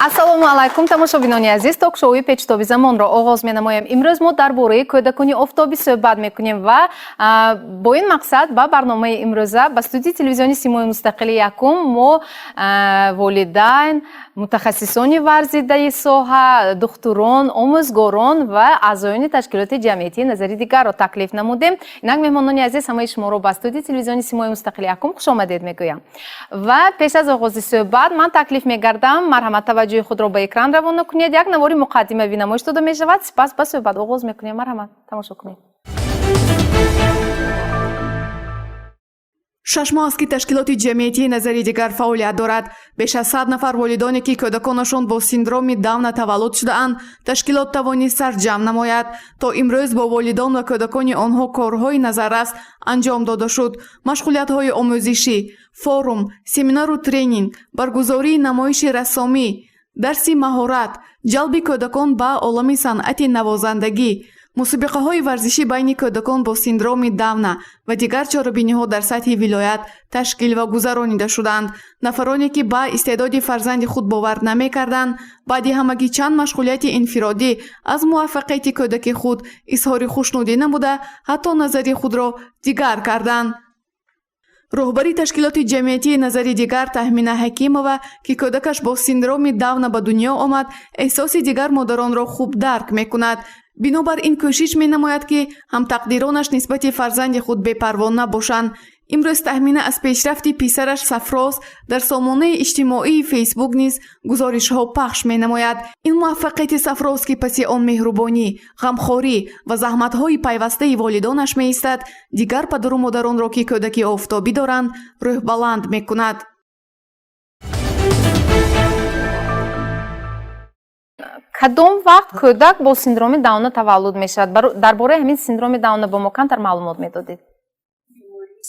Ассалому алайкум, тамошобинони азиз. Ток-шоуи «Печутоби замонро» оғоз менамоем. Имрӯз мо дар бораи кӯдакони офтобӣ суҳбат мекунем ва бо ин мақсад ба барномаи имрӯза, ба студияи телевизиони «Симои мустақили якум» мо волидайн, мутахассисони варзидаи соҳа, духтурон, омӯзгорон ва аъзоёни ташкилоти ҷамъиятии «Назари дигарро» таклиф намудем. Инак, меҳмонони азиз, ҳамаи шуморо ба студияи телевизиони «Симои мустақили якум» хушомадед мегӯям. Ва пеш аз оғози суҳбат ман таклиф мегардам, марҳамат, таваҷҷӯҳи худро ба экран равона кунед. Як навори муқаддимавӣ намоиш дода мешавад, сипас ба суҳбат оғоз мекунем. Марҳамат, тамошо кунед. 6 моҳ аст, ки ташкилоти ҷамъиятии «Назари дигар» фаъолият дорад. Беш аз 100 нафар волидоне, ки кӯдаконашон бо синдроми Дауна таваллуд шудаанд, ташкилот тавонист сарҷамъ намояд. То имрӯз бо волидон ва кӯдакони онҳо корҳои назаррас анҷом дода шуд: машғулиятҳои омӯзишӣ, форум, семинару тренинг, баргузории намоиши рассомӣ, дарси маҳорат, ҷалби кӯдакон ба олами санъати навозандагӣ, мусобиқаҳои варзишӣ байни кӯдакон бо синдроми Дауна ва дигар чорабиниҳо дар сатҳи вилоят ташкил ва гузаронида шуданд. Нафароне, ки ба истеъдоди фарзанди худ бовар намекарданд, баъди ҳамагӣ чанд машғулияти инфиродӣ аз муваффақияти кӯдаки худ изҳори хушнудӣ намуда, ҳатто назари худро дигар карданд. Роҳбари ташкилоти ҷамъиятии «Назари дигар» Таҳмина Ҳакимова, ки кӯдакаш бо синдроми Дауна ба дунё омад, эҳсоси дигар модаронро хуб дарк мекунад. Бинобар ин кӯшиш менамояд, ки ҳамтақдиронаш нисбати фарзанди худ бепарво набошанд. Имрӯз Таҳмина аз пешрафти писараш Сафроз дар сомонаи иҷтимоии Фейсбук низ гузоришҳо пахш менамояд. Ин муваффақияти Сафроз, ки паси он меҳрубонӣ, ғамхорӣ ва заҳматҳои пайвастаи волидонаш меистад, дигар падару модаронро, ки кӯдаки офтобӣ доранд, рӯҳбаланд мекунад. Кадом вақт кӯдак бо синдроми Дауна таваллуд мешавад? Дар бораи ҳамин синдроми Дауна ба мо камтар маълумот медодед.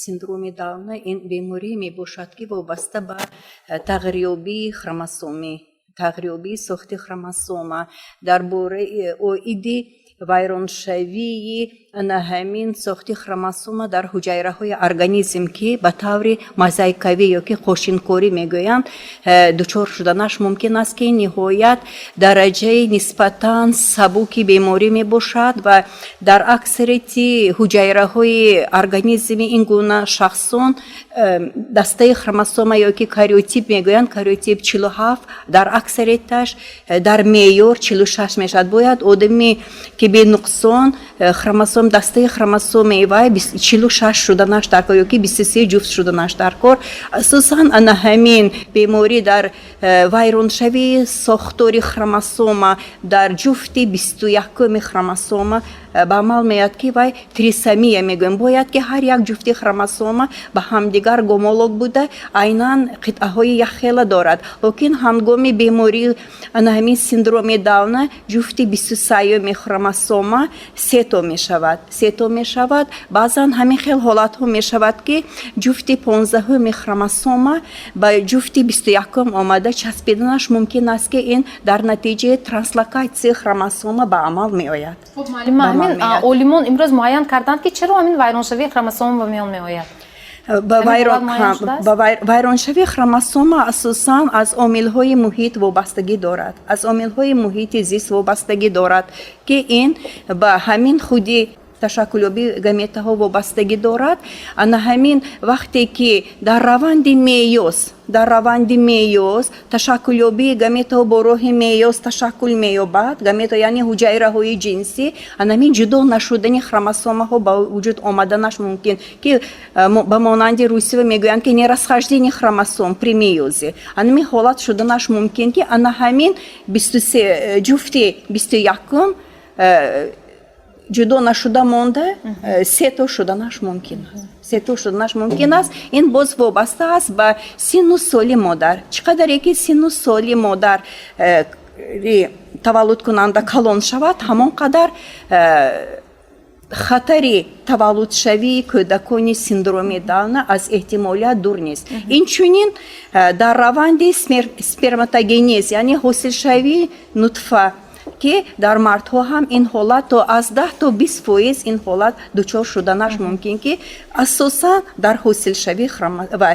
Синдроми Дауна ин беморие мебошад, ки вобаста ба тағйирёбии хромосомӣ, тағйирёбии сохти хромосома, дар бораи оиди вайроншавии ана ҳамин сохти хромосома дар ҳуҷайраҳои организм, ки ба таври мозаикавӣ ё ки қошинкорӣ мегӯянд, дучор шуданаш мумкин аст, ки ниҳоят дараҷаи нисбатан сабуки беморӣ мебошад ва дар аксарияти ҳуҷайраҳои организми ин гуна шахсон дастаи хромосома ё ки кариотип мегӯянд, кариотип 47, дар аксарияташ дар меъёр 46 мешавад. Бояд одаме, ки бенуқсон хромосом, дастаи хромосомаи вай 46 шуданаш дар кор ё ки 23 ҷуфт шуданаш дар кор. Асосан ана ҳамин беморӣ дар вайроншавии сохтори хромосома дар ҷуфти 21-уми хромосома ба амал меояд, ки вай трисомия мегӯем. Бояд ки ҳар як ҷуфти хромосома ба ҳамдигар гомолог буда, айнан қитъаҳои якхела дорад. Лекин ҳангоми бемории ана ҳамин синдроми Дауна ҷуфти 23-юми хромосома сето мешавад, сето мешавад. Баъзан ҳамин хел ҳолатҳо мешавад, ки ҷуфти 15-уми хромосома ба ҷуфти 21-ум омада часпиданаш мумкин аст, ки ин дар натиҷаи транслокатсияи хромосома ба амал меояд. Хуб, муаллима, ҳамин олимон имрӯз муайян карданд, ки чаро ҳамин вайроншавии хромосома ба миён меояд? Ба вайроншавии хромосома асосан аз омилҳои муҳит вобастагӣ дорад, аз омилҳои муҳити зист вобастагӣ дорад, ки ин ба ҳамин худи ташаккулёбии гаметаҳо вобастагӣ дорад. Ана ҳамин вақте ки дар раванди мейоз, дар раванди мейоз, ташаккулёбии гаметаҳо бо роҳи мейоз ташаккул меёбад, гамета, яъне ҳуҷайраҳои ҷинсӣ, ана ҳамин ҷудо нашудани хромосомаҳо ба вуҷуд омаданаш мумкин, ки ба монанди русиво мегӯянд, ки нерасхождение хромосом при мейозе. Ана ҳамин ҳолат шуданаш мумкин, ки ана ҳамин 23 ҷуфти 21-ум ҷудо нашуда монда, сето шуданаш мумкин аст, сето шуданаш мумкин аст. Ин боз вобаста аст ба синну соли модар. Чӣ қадаре ки синну соли модар таваллудкунанда калон шавад, ҳамон қадар хатари таваллудшавии кӯдакони синдроми Дауна аз эҳтимолият дур нест. Инчунин дар раванди сперматогенез, яъне ҳосилшавии нутфа. Ки дар мардҳо ҳам ин ҳолат то аз 10 то 20% ин ҳолат дучор шуданаш мумкин, ки асосан дар ҳосилшавии ва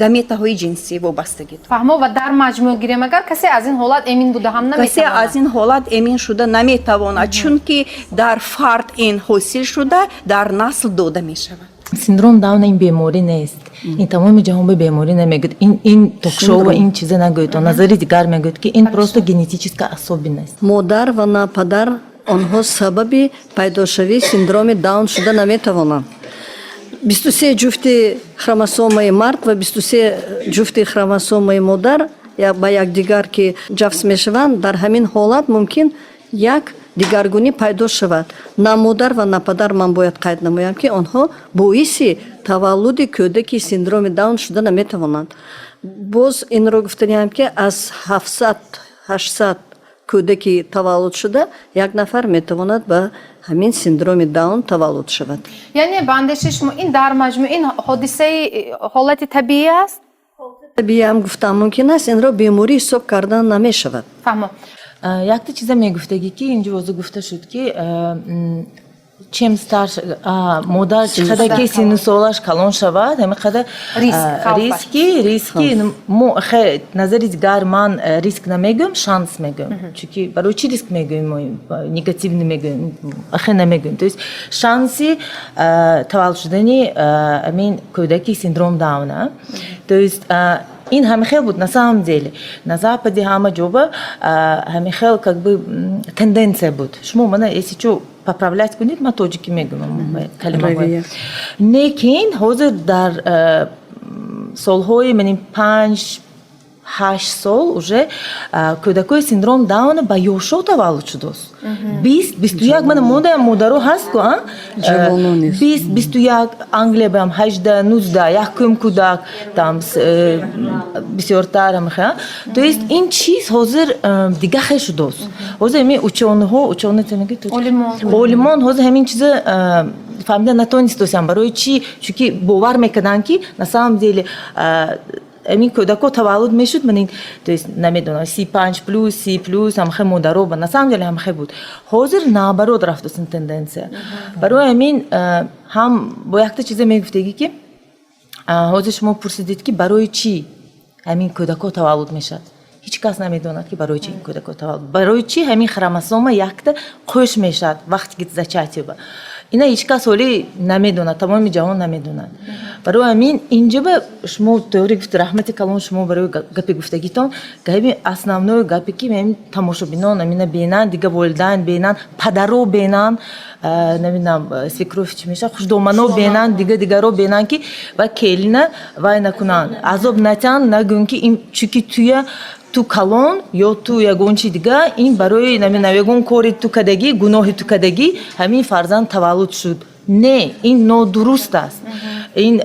гаметаҳои ҷинсӣ вобастагӣ дорад. Фаҳмо, ва дар маҷмӯъ гирем, агар касе аз ин ҳолат эмин буда ҳам Касе наметавонад. аз ин ҳолат эмин шуда наметавонад, чунки дар фард ин ҳосил шуда, дар насл дода мешавад. Синдром Дауна ин беморӣ нест. Ин тамоми ҷаҳон ба беморӣ намегӯяд. Ин ток-шоу ва ин чиза нагӯяд. Назари дигар мегӯяд, ки ин просто генетическая особенность. Модар ва на падар, онҳо сабаби пайдошавии синдроми Даун шуда наметавонанд. 23 ҷуфти хромосомаи мард ва 23 ҷуфти хромосомаи модар ба якдигар ки ҷафс мешаванд, дар ҳамин ҳолат мумкин як дигаргунӣ пайдо шавад. На модар ва на падар, ман бояд қайд намоям, ки онҳо боиси таваллуди кӯдаки синдроми Даун шуда наметавонанд. Боз инро гуфтаниам, ки аз 700 800 кӯдаки таваллуд шуда, як нафар метавонад ба ҳамин синдроми Даун таваллуд шавад. Яъне, ба андешаи шумо, ин дар маҷмӯъ ин ҳодисаи ҳолати табиӣ аст? Табиӣ ҳам гуфтан мумкин аст, инро беморӣ ҳисоб кардан намешавад. Фаҳмо. Якта чиза мегуфтагӣ, ки инҷо воза гуфта шуд, ки чем старше модар, чӣ қадар ки синну солаш калон шавад, ҳамин қадар Риск, хавф. Риски мо назари дигар ман риск намегӯям, шанс мегӯям. Чунки барои чӣ риск мегӯем, мо негативный мегӯем, хе намегӯем. То есть шанси таваллуд шудани ҳамин кӯдаки синдром Дауна, то есть ин ҳамин хел буд. На самом деле на Западе ҳама ҷоба ҳамин хел как бы тенденция буд. Шумо мана, если чо, поправлять кунед, ман тоҷикӣ мегӯям калимаҳои. Равия. Лекин ҳозир дар солҳои мани 5-8 сол уже кӯдакои синдром Дауна ба ёшо таваллуд шудааст, 20-21. Мана модаям модаро ҳаст ку, а? Ҷавонон нест. 20-21, Англия бам 18-19, якум кӯдак там бисёртар ҳамихе. То есть ин чиз ҳозир дига хел шудааст. Ҳозир ҳамин учёный ҳо, учёный мегӯяд? Олимон. Олимон ҳозир ҳамин чиза фаҳмида натонистосям. Барои чӣ? Чунки бовар мекарданд, ки на самом деле ҳамин кӯдако таваллуд мешуд, ман то есть намедонам, 35 плюс, 30 плюс, ҳамхе модаро ба на самом деле ҳамхе буд. Ҳозир наоборот рафтааст ин тенденция. Барои ҳамин ҳам бо якта чиза мегуфтагӣ, ки ҳозир шумо пурсидед, ки барои чӣ ҳамин кӯдако таваллуд мешавад. Ҳеҷ кас намедонад, ки барои чӣ ин кӯдако таваллуд, барои чӣ ҳамин хромосома якта қӯш мешавад вақте ки зачатие ба. Ина ҳеҷ кас ҳоле намедонад, тамоми ҷаҳон намедонад. Барои ҳамин инҷо ба шумо теория гуфт. Раҳмати калон шумо барои гапи гуфтагитон. Гапи основной, гапе ки ҳамин тамошобинон ҳамина бенанд, дига волидайн бенанд, падаро бенанд, намедонам, свекровь чӣ мешавад, хушдомано бенанд, дига дигаро бенанд, ки ва келина вай накунанд, азоб натиҳанд, нагӯянд, ки ин чунки туя ту калон ё ту ягон чи дига, ин барои намедонам, ягон кори ту кадагӣ, гуноҳи ту кадагӣ ҳамин фарзанд таваллуд шуд. Не, ин нодуруст аст. Ин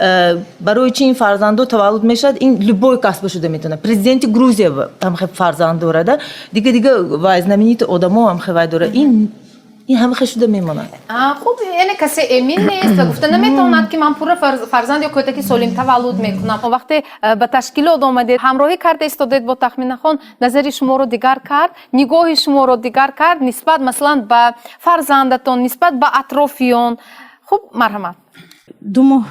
барои чи ин фарзандо таваллуд мешавад, ин любой кас бошуда метавонад. Президенти Грузия ҳамхе фарзанд дорада, дига дига ва знаменитый одамо ҳамхе вай дорад. Ин ҳамхе шуда мемонад. Хуб, яъне касе эмин нест ва гуфта наметавонад, ки ман пурра фарзанд ё кӯдаки солим таваллуд мекунам. Вақте ба ташкилот омадед, ҳамроҳӣ карда истодед бо Тахминахон, назари шуморо дигар кард, нигоҳи шуморо дигар кард нисбат, масалан, ба фарзандатон, нисбат ба атрофиён? Хуб, марҳамат. 2 моҳ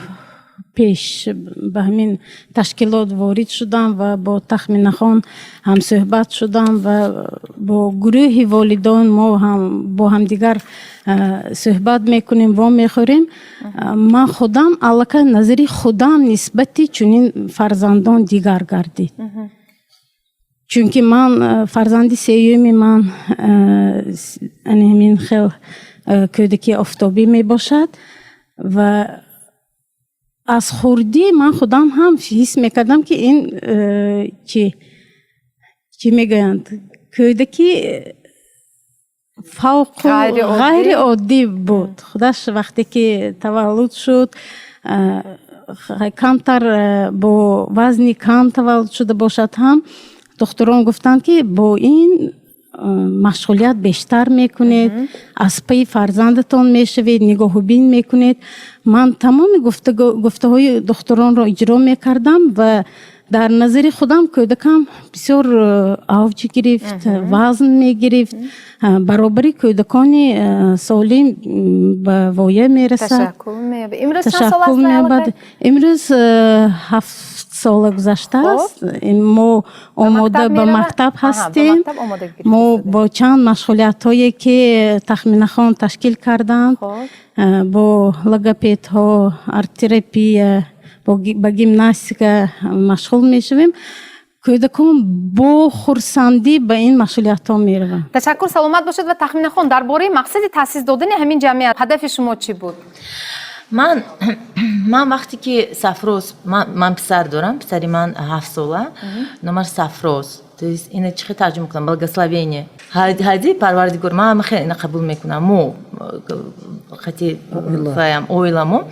пеш ба ҳамин ташкилот ворид шудам ва бо Тахминахон ҳамсӯҳбат шудам ва бо гурӯҳи волидон мо ҳам бо ҳамдигар суҳбат мекунем, вомехӯрем. Ман худам аллакай назари худам нисбати чунин фарзандон дигар гардид, чунки ман фарзанди сеюми ман ани ҳамин хел кӯдаки офтобӣ мебошад ва аз хурдӣ ман худам ҳам ҳис мекардам, ки ин чӣ мегӯянд, кӯдаки фавқу Ғайриоддӣ. ғайриоддӣ буд. Худаш вақте ки таваллуд шуд, камтар, бо вазни кам таваллуд шуда бошад ҳам, духтурон гуфтанд, ки бо ин машғулият бештар мекунед, аз пайи фарзандатон мешавед, нигоҳубин мекунед. Ман тамоми гуфтаҳои духтуронро иҷро мекардам ва Дар назари худам кӯдакам бисёр авҷ гирифт, вазн мегирифт, баробари кӯдакони солим ба воя мерасад. Ташаккул меёбад. Имрӯз чанд сол Ташаккул аст? меёбад. Имрӯз 7 сола гузаштааст. Мо омода ба мактаб ҳастем. Мо бо чанд машғулиятҳое, ки Тахминахон ташкил карданд, бо логопедҳо, арт-терапия, ба гимнастика машғул мешавем. Кӯдакон бо хурсандӣ ба ин машғулиятҳо мераванд. Ташаккур, саломат бошед. Ва Тахминахон, дар бораи мақсади таъсис додани ҳамин ҷамъият, ҳадафи шумо чӣ буд? Ман вақте ки Сафроз, ман писар дорам, писари ман 7 сола, номаш Сафроз, то есть ина чӣ хел тарҷума кунам, благословение, ҳадияи Парвардигор, ман ҳама хел ина қабул мекунам. Мо хати ваям, оиламо.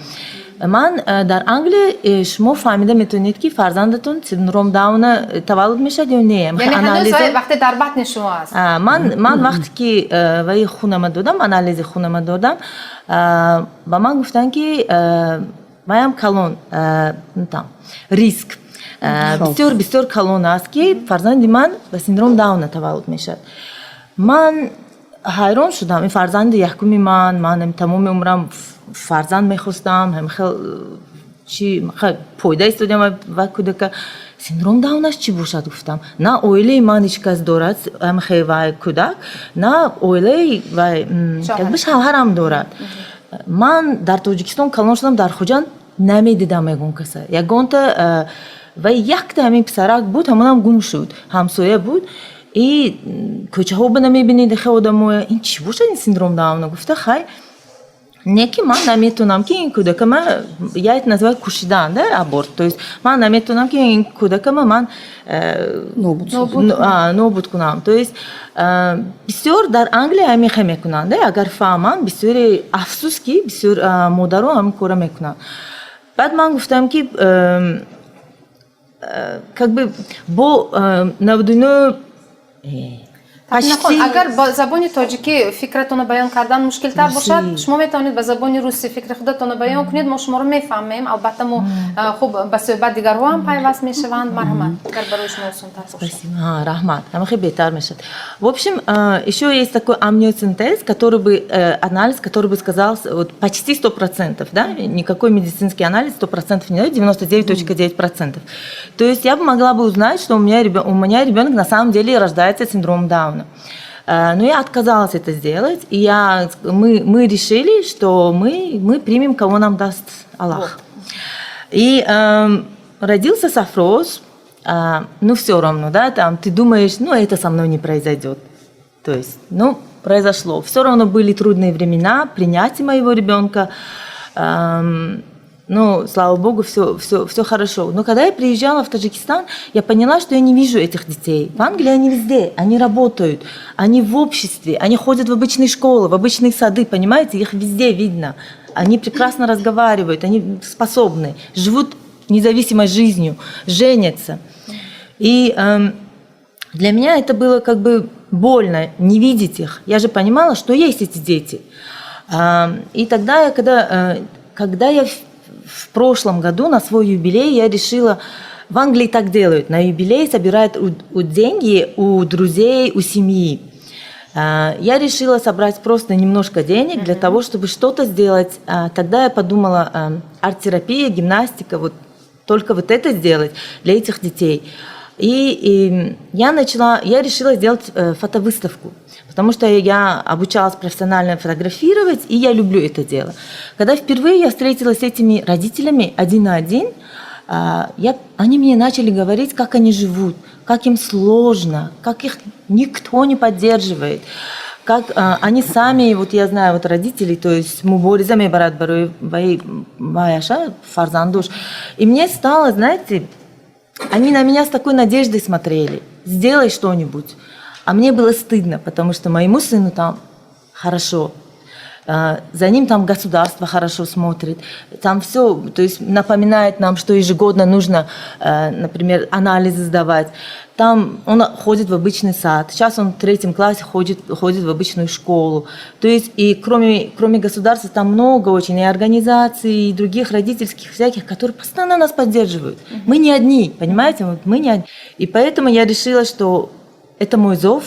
Ман дар Англия, шумо фаҳмида метавонед, ки фарзандатон синдром Дауна таваллуд мешавад ё не. Яъне ҳанӯз вақте дар батни шумо аст. Ман вақте ки ваи хунама додам, анализи хунама додам, ба ман гуфтанд, ки ваям калон, там риск бисёр бисёр калон аст, ки фарзанди ман ба синдром Дауна таваллуд мешавад. Ман ҳайрон шудам. Ин фарзанди якуми ман тамоми умрам фарзанд мехостам, ҳамихел чи пойда истодиам ва кӯдака синдром Даунаш чӣ бошад, гуфтам. На оилаи ман ҳеҷ кас дорад ҳамихел вай кӯдак, на оилаи вай как бы шавҳарам дорад. Ман дар Тоҷикистон калон шудам, дар Хуҷанд намедидам ягон каса, ягонта. Вай якта ҳамин писарак буд, ҳамонам гум шуд, ҳамсоя буд. И кӯчаҳо ба намебинед хе одамоя. Ин чӣ бошад, ин синдром Дауна, гуфта. Хай, не ки ман наметавонам, ки ин кӯдакама, я это называю кушидан, да, аборт, то есть ман наметавонам, ки ин кӯдакама ман нобуд кунам. То есть бисёр дар Англия ҳамин мекунанд, да, агар фаҳманд. Бисёре, афсӯс, ки бисёр модаро ҳамин кора мекунанд. Баъд ман гуфтам, ки как бы бо 99 Почти. Агар ба забони тоҷикӣ фикратонро баён кардан мушкилтар бошад, шумо метавонед ба забони русӣ фикри худатонро баён кунед. Мо шуморо мефаҳмем албатта. Мо хуб, ба суҳбат дигарҳо ҳам пайваст мешаванд. Марҳамат, агар барои шумо осонтар бошад. Спасибо, раҳмат, ҳама беҳтар мешавад. В общем, еще есть такой амниоцентез, который бы анализ, который бы сказал вот почти 100%, да, никакой медицинский анализ 100% не дает, 99.9%. То есть я бы могла бы узнать, что у меня ребенок на самом деле рождается с синдромом Дауна. Но я отказалась это сделать, и мы решили, что мы примем, кого нам даст Аллах. Вот. И родился Сафроз, ну все равно, да, там ты думаешь, ну это со мной не произойдет. То есть, ну, произошло. Все равно были трудные времена принятия моего ребенка. Ну, слава богу, все, все, все хорошо. Но когда я приезжала в Таджикистан, я поняла, что я не вижу этих детей. В Англии они везде, они работают, они в обществе, они ходят в обычные школы, в обычные сады, понимаете, их везде видно. Они прекрасно разговаривают, они способны, живут независимой жизнью, женятся. И для меня это было как бы больно не видеть их. Я же понимала, что есть эти дети. И тогда, когда я в прошлом году на свой юбилей я решила, в Англии так делают, на юбилей собирают деньги у друзей, у семьи. Я решила собрать просто немножко денег для того, чтобы что-то сделать. Тогда я подумала, арт-терапия, гимнастика, вот только вот это сделать для этих детей. И я решила сделать фотовыставку, потому что я обучалась профессионально фотографировать, и я люблю это дело. Когда впервые я встретилась с этими родителями один на один, они мне начали говорить, как они живут, как им сложно, как их никто не поддерживает, как они сами, вот я знаю вот родителей, то есть мубориза мебарад барои ваяша, фарзандуш. И мне стало, знаете, они на меня с такой надеждой смотрели: сделай что-нибудь. А мне было стыдно, потому что моему сыну там хорошо. За ним там государство хорошо смотрит. Там все, то есть напоминает нам, что ежегодно нужно, например, анализы сдавать. Там он ходит в обычный сад. Сейчас он в третьем классе ходит в обычную школу. То есть и кроме государства там много очень и организаций, и других родительских всяких, которые постоянно нас поддерживают. Мы не одни, понимаете? Вот мы не одни. И поэтому я решила, что это мой зов,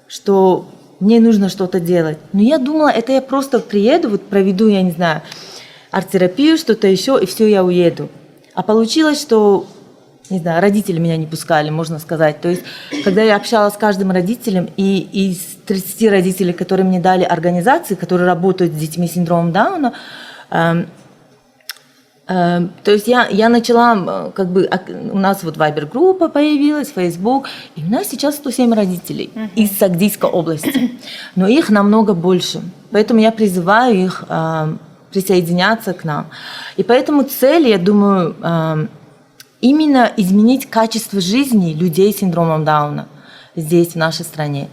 что мне нужно что-то делать. Но я думала, это я просто приеду, вот проведу, я не знаю, арт-терапию, что-то еще, и все, я уеду. А получилось, что, не знаю, родители меня не пускали, можно сказать. То есть, когда я общалась с каждым родителем, и из 30 родителей, которые мне дали организации, которые работают с детьми с синдромом Дауна, то есть я начала, как бы, у нас вот Viber-группа появилась, Facebook, и у нас сейчас 107 родителей из Согдийской области, но их намного больше. Поэтому я призываю их присоединяться к нам. И поэтому цель, я думаю, именно изменить качество жизни людей с синдромом Дауна здесь, в нашей стране.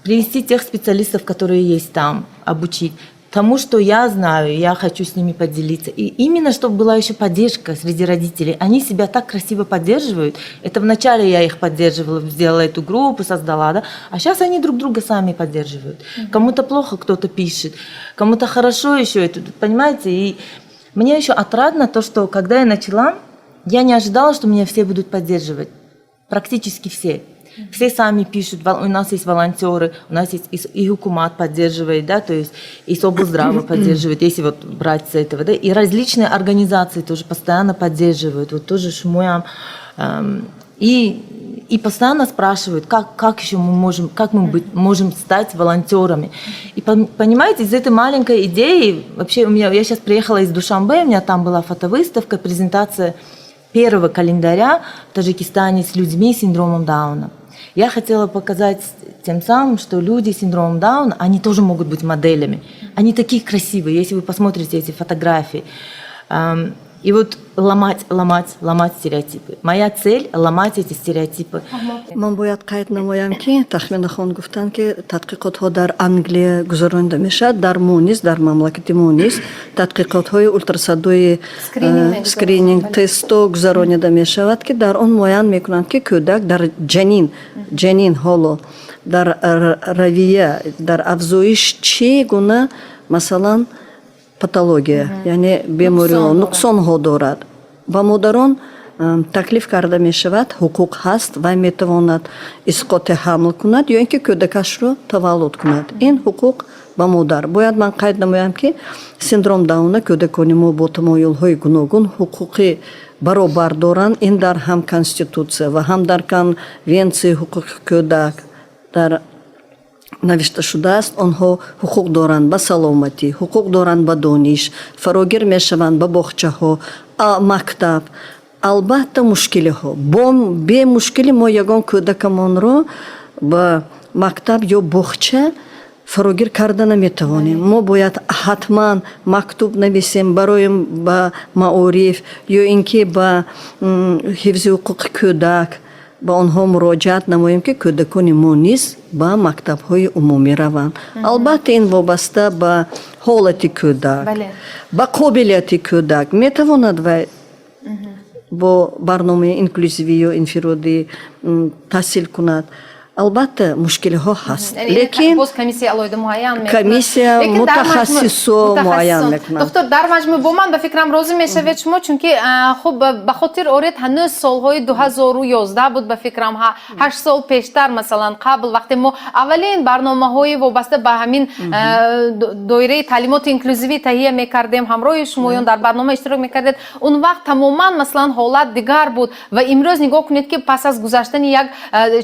Привести тех специалистов, которые есть там, обучить тому, что я знаю, я хочу с ними поделиться. И именно, чтобы была еще поддержка среди родителей. Они себя так красиво поддерживают. Это вначале я их поддерживала, сделала эту группу, создала, да? А сейчас они друг друга сами поддерживают. Кому-то плохо, кто-то пишет, кому-то хорошо еще. Это, понимаете? И мне еще отрадно то, что, когда я начала, я не ожидала, что меня все будут поддерживать. Практически все. Все сами пишут, у нас есть волонтеры, у нас есть и Хукумат поддерживает, да, то есть и Облздрава поддерживает, если вот брать с этого, да, и различные организации тоже постоянно поддерживают, вот тоже шумоям, и постоянно спрашивают, как еще мы можем, как мы можем стать волонтерами. И понимаете, из этой маленькой идеи, вообще у меня, я сейчас приехала из Душанбе, у меня там была фотовыставка, презентация первого календаря в Таджикистане с людьми с синдромом Дауна. Я хотела показать тем самым, что люди с синдромом Дауна, они тоже могут быть моделями. Они такие красивые, если вы посмотрите эти фотографии. И вот ломать, ломать, ломать стереотипы. Моя цель – ломать эти стереотипы. Ман бояд қайд намоям, ки Тахминахон гуфтанд, ки тадқиқотҳо дар Англия гузаронида мешавад. Дар мо низ, дар мамлакати мо низ тадқиқотҳои ултрасадои Скрининг. Скрининг тесто гузаронида мешавад, ки дар он муайян мекунанд, ки кӯдак дар ҷанин ҳоло дар равия, дар афзоиш чӣ гуна, масалан, патология, яъне бемориҳо, нуқсонҳо дорад. Ба модарон таклиф карда мешавад, ҳуқуқ ҳаст, вай метавонад исқоти ҳамл кунад ё ин ки кӯдакашро таваллуд кунад. Ин ҳуқуқ ба модар. Бояд ман қайд намоям, ки синдром Дауна кӯдакони мо бо тамоюлҳои гуногун ҳуқуқи баробар доранд. Ин дар ҳам Конститутсия ва ҳам дар Конвенсияи ҳуқуқи кӯдак дар навишта шудааст. Онҳо ҳуқуқ доранд ба саломатӣ, ҳуқуқ доранд ба дониш, фарогир мешаванд ба боғчаҳо, мактаб. Албатта, мушкилиҳо, бо бемушкилӣ мо ягон кӯдакамонро ба мактаб ё боғча фарогир карда наметавонем. Мо бояд ҳатман мактуб нависем барои ба маориф ё ин ки ба ҳифзи ҳуқуқи кӯдак, ба онҳо муроҷиат намоем, ки кӯдакони мо низ ба мактабҳои умумӣ раванд. Албатта, ин вобаста ба ҳолати кӯдак, ба қобилияти кӯдак. Метавонад вай бо барномаи инклюзивӣ ё инфиродӣ таҳсил кунад. Албатта, мушкилиҳо ҳаст, лекин боз комиссияи алоҳида муайян мекунад. Комиссия, Лекин дар маҷмӯъ- мутахассисо муайян мекунанд. Доктор, дар маҷмӯъ бо ман ба фикрам розӣ мешавед шумо, чунки хуб, ба хотир оред, ҳанӯз солҳои 2011 буд, ба фикрам, 8 сол пештар, масалан, қабл, вақте мо аввалин барномаҳои вобаста ба ҳамин доираи таълимоти инклюзивӣ таҳия мекардем, ҳамроҳи шумоён дар барнома иштирок мекардед, он вақт тамоман, масалан, ҳолат дигар буд. Ва имрӯз нигоҳ кунед, ки пас аз гузаштани як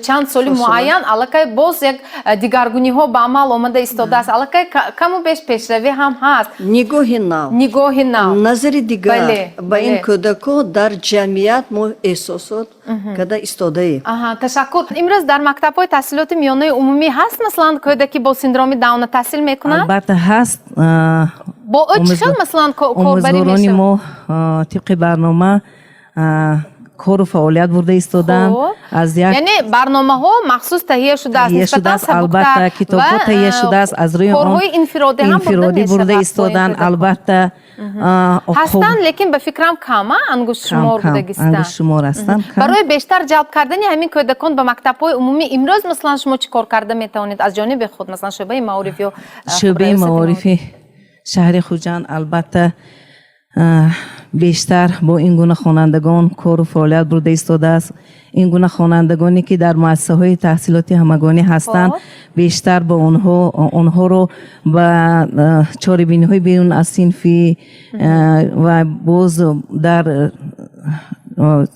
чанд соли муайян аллакай боз як дигаргуниҳо ба амал омада истодааст, аллакай каму беш пешравӣ ҳам ҳаст. Нигоҳи нав, нигоҳи нав, назари дигар ба ин кӯдако дар ҷамъият мо эҳсосот карда истодаем. Аҳа, ташаккур. Имрӯз дар мактабҳои таҳсилоти миёнаи умумӣ ҳаст, масалан, кӯдаки бо синдроми Дауна таҳсил мекунад? Албатта, ҳаст. Бо ӯ чӣ хел, масалан, корбарӣ омӯзгорони мешавад? мо тибқи барнома. Кору фаъолият бурда истодаанд. Аз як Яъне барномаҳо махсус таҳия шудааст, таҳия нисбатан шудааст, албатта, сабуктар китобҳо ва, таҳия шудааст, аз рӯи он корҳои инфиродӣ ҳам бурда инфиродӣ бурда мешавад бо ин истодаанд, кӯдакон. Албатта. Ҳастанд, лекин ба фикрам, кам, ангуштшумор будагистанд. Ангуштшумор ҳастанд, кам. Барои бештар ҷалб кардани ҳамин кӯдакон ба мактабҳои умумӣ имрӯз, масалан, шумо чӣ кор карда метавонед аз ҷониби худ, масалан, шӯъбаи маориф ё Шӯъбаи раёсати маорифи шаҳри Хуҷанд, албатта, бештар бо ин гуна хонандагон кору фаъолият бурда истодааст. Ин гуна хонандагоне, ки дар муассисаҳои таҳсилоти ҳамагонӣ ҳастанд, бештар бо онҳо, онҳоро ба чорабиниҳои берун аз синфӣ ва боз дар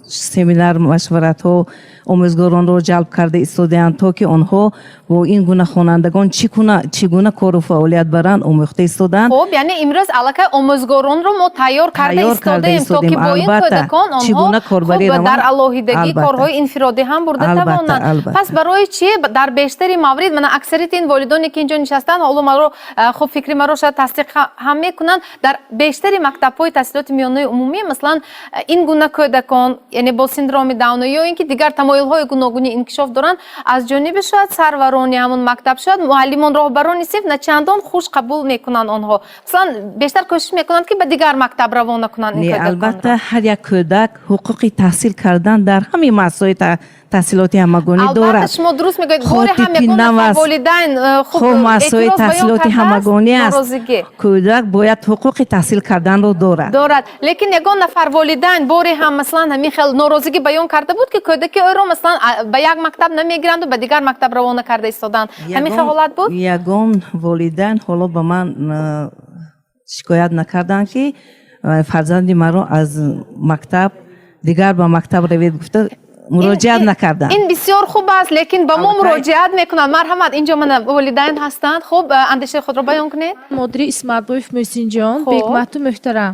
семинар, машваратҳо омӯзгоронро ҷалб карда истодаанд, то ки онҳо бо ин гуна хонандагон чӣ гуна кору фаъолият баранд, омӯхта истодаанд. Хуб, яъне имрӯз аллакай омӯзгоронро мо тайёр карда Тайёр карда истодаем, то ки истодем, бо ин албатта. кӯдакон Чӣ онҳо гуна корбарӣ хуб дар раванд? алоҳидагӣ корҳои инфиродӣ ҳам бурда тавонанд. Пас барои чӣ дар бештари маврид, мана, аксарияти ин волидоне, ки инҷо нишастанд, ҳоло маро хуб, фикри маро шояд тасдиқ ҳам мекунанд, дар бештари мактабҳои таҳсилоти миёнаи умумӣ, масалан, ин гуна кӯдакон, яъне бо синдроми Даун ё ин ки дигар тамоюлҳои гуногуни инкишоф доранд, аз ҷониби шояд сарварони ҳамон мактаб, шояд муаллимон, роҳбарони синф на чандон хуш қабул мекунанд онҳо, масалан, бештар кӯшиш мекунанд, ки ба дигар мактаб равона кунанд ин Не, кӯдаконро. Албатта, ҳар як кӯдак ҳуқуқи таҳсил кардан дар ҳамаи муассисаҳои таҳсилоти ҳамагонӣ Албатта, дорад. шумо дуруст мегӯед. Хоҳ Боре ҳам типи ягон нав нафар аст, волидайн хуб хоҳ муассисаҳои эътироз баён таҳсилоти кардааст, ҳамагонӣ аст, норозигӣ? Кӯдак бояд ҳуқуқи таҳсил карданро дорад. Дорад, лекин ягон нафар волидайн боре ҳам, масалан, ҳамин хел норозигӣ баён карда буд, ки кӯдаки ӯро, масалан, ба як мактаб намегиранду ба дигар мактаб равона карда истоданд? Ҳамин хел ҳолат буд? Ягон волидайн ҳоло ба ман шикоят накарданд, ки фарзанди маро аз мактаб дигар ба мактаб равед гуфта муроҷиат накарданд. Ин бисёр хуб аст, лекин ба мо муроҷиат мекунанд. Марҳамат, инҷо мана волидайн ҳастанд. Хуб, андешаи худро баён кунед. Модари Исматбоев Мӯҳсинҷон, бегмату муҳтарам.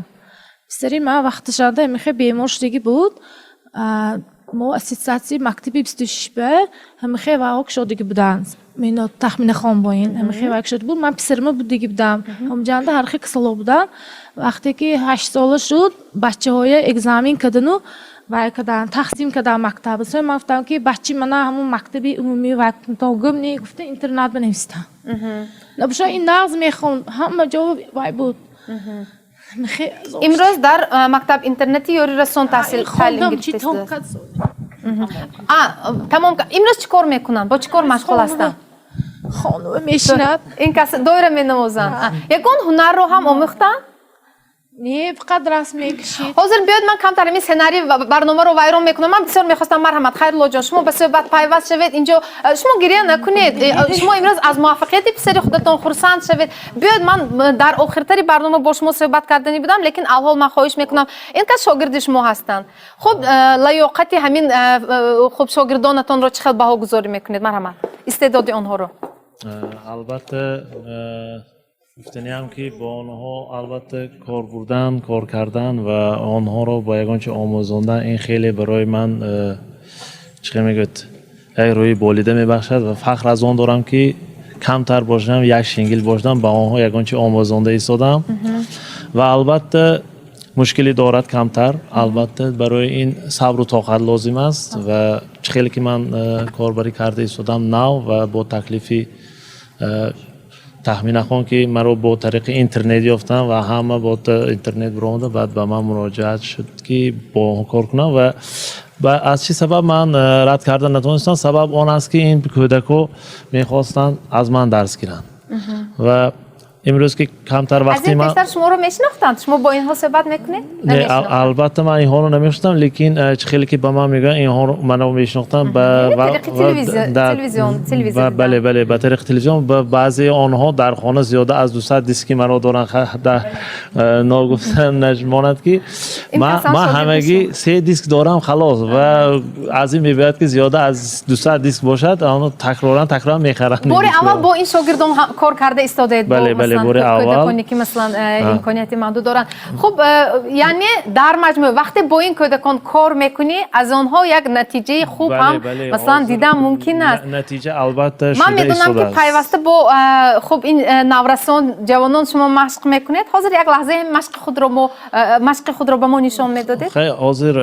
Писари ман вақташанда ҳамихе бемор шудагӣ буд. Мо ассотсиатсияи мактаби 26 ба ҳамихе вао кушодагӣ буданд. Мино Тахминахон бо ин ҳамихе вай кушода буд. Ман писарима будагӣ будам. Ҳамҷанда ҳар хел касало буданд. Вақте ки 8 сола шуд, бачаҳоя экзамен кардану вай карданд, тақсим карданд мактаб. Сои ман гуфтам, ки бачаи мана ҳамун мактаби умумӣ вай гум не, гуфта, интернат бинавистам. Набошад, ин нағз мехонд, ҳама ҷо вай буд. Имрӯз дар мактаб интернати Ёрирасон таҳсил таълим Хондам чи гирифта том истодааст. Кад. Тамом. Имрӯз чӣ кор мекунанд, бо чӣ кор машғул ҳастанд? Хонума мешинад. Ин кас доира менавозанд. Ягон ҳунарро ҳам омӯхтанд? Не, фақат расм мекашид. Ҳозир биёед, ман камтар ҳамин сценарий барномаро вайрон мекунам. Ман бисёр мехостам, марҳамат, Хайруллоҷон, шумо ба суҳбат пайваст шавед инҷо. Шумо гиря накунед. Шумо имрӯз аз муваффақияти писари худатон хурсанд шавед. Биёед, ман дар охиртари барнома бо шумо суҳбат карданӣ будам, лекин алҳол ман хоҳиш мекунам, ин кас шогирди шумо ҳастанд. Хуб, лаёқати ҳамин хуб, шогирдонатонро чӣ хел баҳогузорӣ мекунед? Марҳамат, истеъдоди онҳоро. Албатта, гуфтаниам, ки бо онҳо, албатта, кор бурдан, кор кардан ва онҳоро ба ягон чи омӯзондан, ин хеле барои ман чӣ хел мегӯяд, як рӯҳи болида мебахшад ва фахр аз он дорам, ки камтар бошам, як шингил бошам, ба онҳо ягон чи омӯзонда истодам. Ва албатта, мушкилӣ дорад камтар, албатта, барои ин сабру тоқат лозим аст. Ва чӣ хеле ки ман корбарӣ карда истодам нав ва бо таклифи Таҳминахон, ки маро бо тариқи интернет ёфтам ва ҳама бо интернет биромада, баъд ба ман муроҷиат шуд, ки бо онҳо кор кунам. Ва аз чӣ сабаб ман рад карда натавонистам? Сабаб он аст, ки ин кӯдако мехостанд аз ман дарс гиранд ва имрӯз ки камтар Аз вақти ин ман пештар шуморо мешинохтанд? Шумо бо инҳо суҳбат мекунед? Не, Намешинохтанд? Албатта, ман инҳоро намешинохтам, лекин чӣ хеле ки ба ман мегӯянд, инҳоро маро мешинохтам ба Яъне тариқи телевизион дидан. Бале, бале, ба тариқи телевизион. Ба баъзеи онҳо дар хона зиёда аз 200 диски маро доранд. Ногуфта намонад, ки Ин кас ҳам ман шогирди ҳамагӣ шумо. се диск дорам, халос. Ва аз ин мебояд, ки зиёда аз 200 диск бошад, оно такроран такроран мехаранд. Бори аввал бо ин шогирдон кор карда истодаед? Бо Бале, бале, масалан, бори аввал. кӯдаконе ки, масалан, имконияти маҳдуд доранд. Хуб, яъне дар маҷмӯъ вақте бо ин кӯдакон кор мекунӣ, аз онҳо як натиҷаи хуб ҳам, масалан, ҳозир дидан мумкин аст. Натиҷа, албатта, Ман шуда медонам, ки истодааст. пайваста бо хуб, ин наврасон, ҷавонон шумо машқ мекунед. Ҳозир як лаҳзаи машқи худро ба мо нишон медодед. Хай, ҳозир.